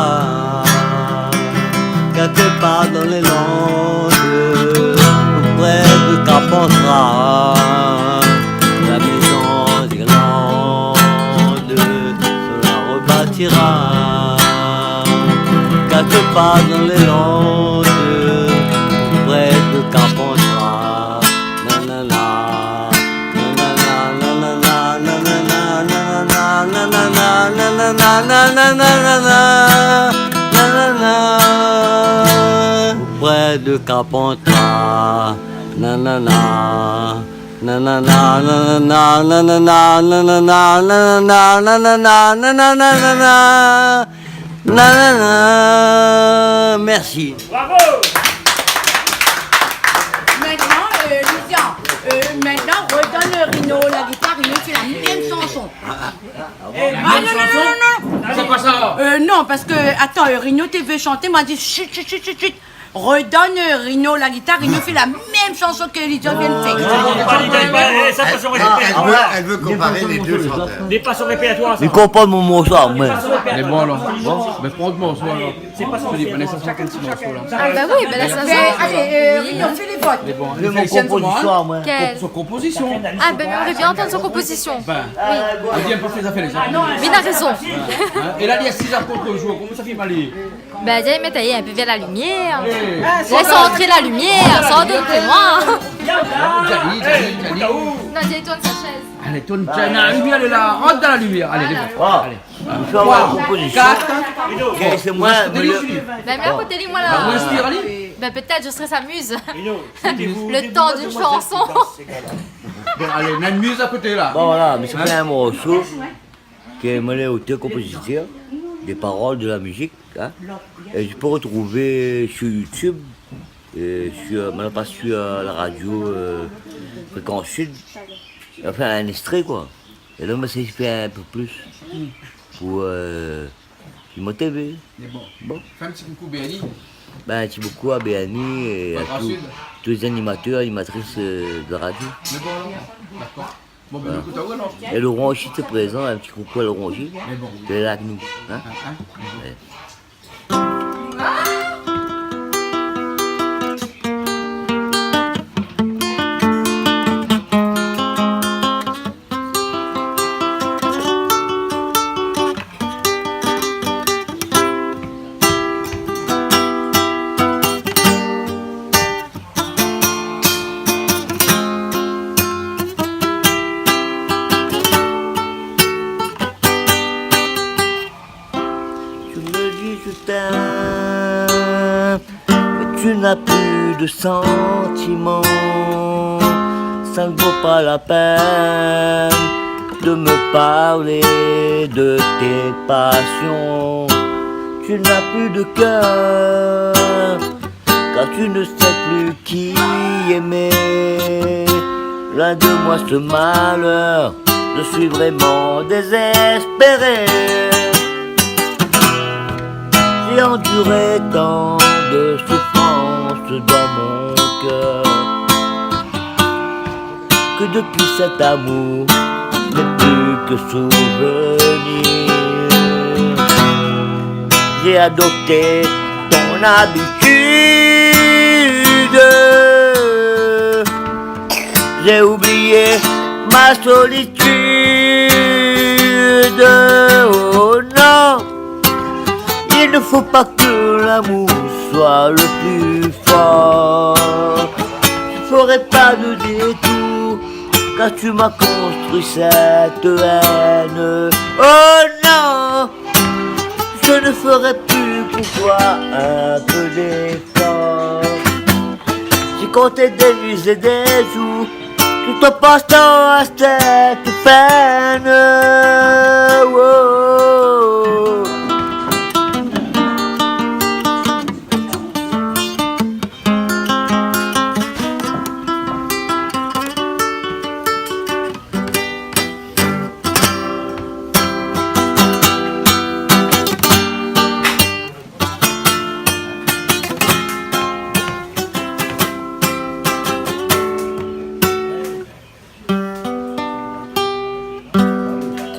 quelque part dans les Landes, tout près de Carpentras. La maison d'Irlande, on la rebâtira quelque part dans les Landes, tout près de Carpentras. Nanana, nanana, nanana, nanana. Près de Carpentras, nanana, nanana, nanana. Nanana. Merci. Bravo. Maintenant, euh, Lucien, euh, maintenant, redonne Rino la guitare, Rino, c'est la même chanson. Ah, non, non, non, non, non. C'est quoi ça ? Euh, non, parce que, attends, euh, Rino, tu veux chanter, m'a dit, chut, chut, chut, chut, chut. Redonne, euh, Rino la guitare, Rino fait la même chanson que Lydia vient de faire. Ah, non, non, non, non, non. Eh, sa, sa son répétoir. Ah, elle veut, elle veut comparer les deux chanteurs. Lé pa son répétoir, sa. Li konpran mon morso, moin. Lé bon, alor. Bon, bin, pran out morso, alor. Sé pa son répétoir. Vanessa, shakinn son morso, la. Ah, bah oui, bin la, sa, sa. Allez, euh, Rino, fais les votes. Lé bon. Lé mon konpozisyon, moin. Quel ? Son konpozisyon. Ah, bin, mi émré bien antann son konpozisyon. Bin, oui. Li èm pa fé zafèr lé zot. Mé li na rézon. Hein ? É la, li asiz a koté, koman sa i fé mal ? Bin, Djali, mèt ali in pé vèr la limièr. Eh. Lès antré la limièr, sa i done pli loin. Djali, Djali, Djali. Non, Djali, tourn sa shèz. Allez, tourn, Djali, la limièr lé la. Rant dan la limièr. Allez, voilà. Allez. Trois, quatre. OK, sé moin. Bin, mé a koté li, moin, la. Bah, moin, je suis allé. Bin, peut-être je serai sa muse. Le temps d'une chanson. Bon, allez, on a une muse à côté, là. Bon, voilà, mé sé in morso ke moin lé otèr-konpozitèr, des paroles, de la musique, hein. Et je peux retrouver sur YouTube, et sur, maintenant, pas sur, euh, la radio, euh, Fréquence Sud, enfin, un extrait, quoi. Et là, moi, ça, je fais un peu plus pour, euh, sur mon T V. Mé bon. Bon. Fé in ti koukou Bernie. Ben, in ti koukou à Béani é à tout, tous les animateurs, animatrices, euh, de la radio. Mé bon, alor, dakor. Bon, ben, voilà. Ékout, à vous, alor. É Laurent osi, té prézan, in ti koukou à Laurent osi. Mé bon. Lé la avèk nou, hein ? Hein, hein ? Ouais. Tu me dis je t'aime, mais tu n'as plus de sentiments. Ça ne vaut pas la peine de me parler de tes passions. Tu n'as plus de cœur, car tu ne sais plus qui aimer. Loin de moi ce malheur, je suis vraiment désespéré. J'ai enduré tant de souffrances dans mon cœur que depuis cet amour n'est plus que souvenir. J'ai adopté ton habitude. J'ai oublié ma solitude. Oh non, il ne faut pas que l'amour soit le plus fort. Je ferai pas de détour, car tu m'as construit cette haine. Oh non, je ne ferai plus pour toi un peu d'effort. J'ai compté des nuits et des jours, tout en pensant à cette peine. Oh.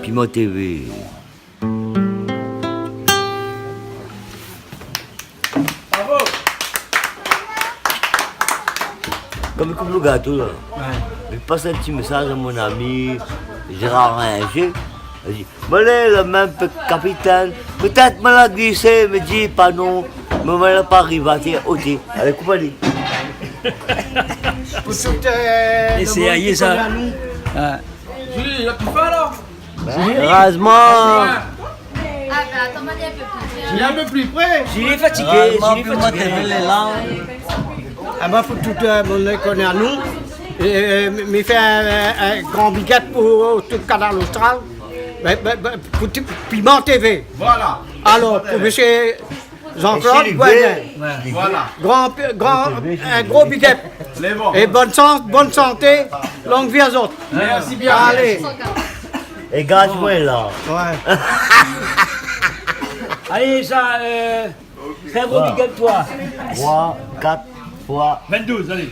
Piment T V. Bravo. Kom i koup lo gato la. Ouais. Mi pas in ti mésaz à mon ami Gérard Ringer. Li di, "Moin lé le mèm pe-, kapitèn. Pétèt moin la glisé, mé di pa non. Mé moin la pa ariv atèr, oté." Alé, koup ali. Pou tout, euh, le moun ki koné anou. Julie, la pi fin, la ? Erèzman. Ah, ben, atann, moin lé in pé pli pré. Li lé in pé pli pré. Julie lé fatigé, Julie lé fatigé. Ah, ben, pou tout, euh, moun ki koné anou, é, é, mi fé in, in, in gran big up pou tout Kanal Austral. Ben, ben, ben, pou tout Piment T V. Voilà. Alor, pou mésyé Jean-Claude Boisdin. Voilà. Gran, gran, in gro big up. Lé bon. É bone shans, bone santé, long vi azot. Mèrsi bien. Alé. É gaz moin la. Ouais. Alé, sa, euh, fé in gro big up, toi. Troi, kat foi. Vingt-deux, alé.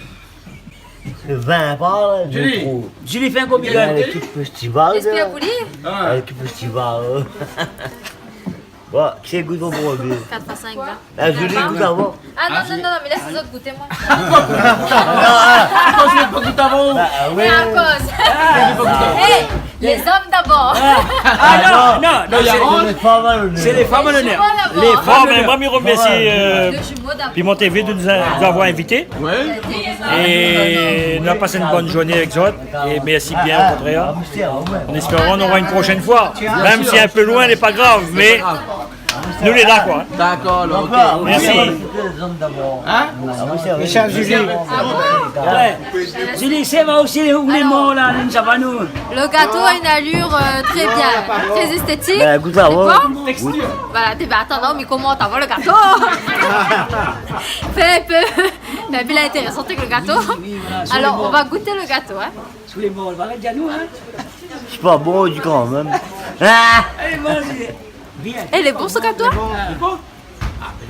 Vin pa la, Julie. Julie, fé in gro big up. Lékip festival. Espère pou li. Ah. Lékip festival. Bon, kisa i gout mon produi ? Kat foi sink, vin. Ah, Julie, gout avan. Ah non, non, non, non, mé lès lézot gouté, moin. Akoz mi gout avan ? Bah, oui. Mé akoz. Ah. Hé, lé zom dabor. Ah, non, non, non, sé lé fanm à lonèr. Sé lé fanm à lonèr. Lé fanm à lonèr. Bon, ben, moin, mi remèrsi, euh, Piment T V de nous a-, nous avoir invités. Ouais. É nou la pas in bone zourné avèk zot. É mèrsi bien, o kontrèr. An éspéran nou nora in proshèn foi. Mèm si in pé loin, lé pa grav, mé nou lé la, koi. Dakor, alor, ok. Mèrsi. Hein ? Mé sa, Julie. Ouais. Julie, sé va osi, ou lé mor la, nou sava nou. Le gâteau a une allure, euh, très bien, très esthétique. Ben, gout la, ouais. Voilà, té, ben, atann, non, mé koman, atann, le gâteau. Fé in pé. Mé la intérésant avèk le gâteau. Alors, on va goûter le gâteau, hein. Sou lé mor, va arèt di anou, hein. Sé pa bon, di kan mèm. Ah ! Alé, manz. Bien. Eh, lé bon, ce gâteau ? Ah. Lé bon. Ah, ben,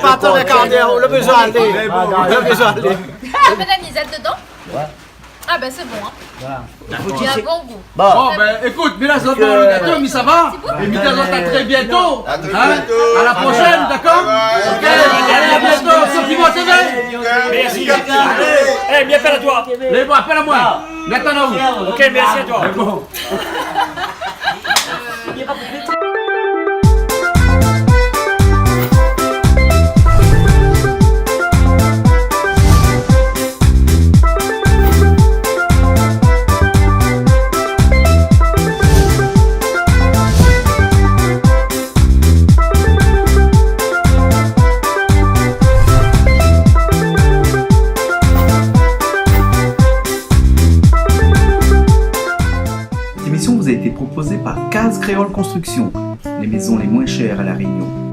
pa atann in kar d'èr, ou la bezoin alé. Mé bon. Ou la bezoin alé. Ou la mèt la nizèt dedan ? Ouais. Ah ben, c'est bon, hein. Voilà. Il a bon goût. Bon. Bon, ben, écoute, mets la zot dan le gato, mi sava. É mi di azot à très bientôt. À très bientôt. Hein ? À la prochaine, d'accord ? Bye bye. Ok, allez, à bientôt sur Piment T V. Merci. Eh, mi apèl amoin. Lé bon, apèl amoin. Nathan Naou. Ok, merci à toi. Lé bon. Cette émission vous a été proposée par Case Créole Construction, les maisons les moins chères à La Réunion.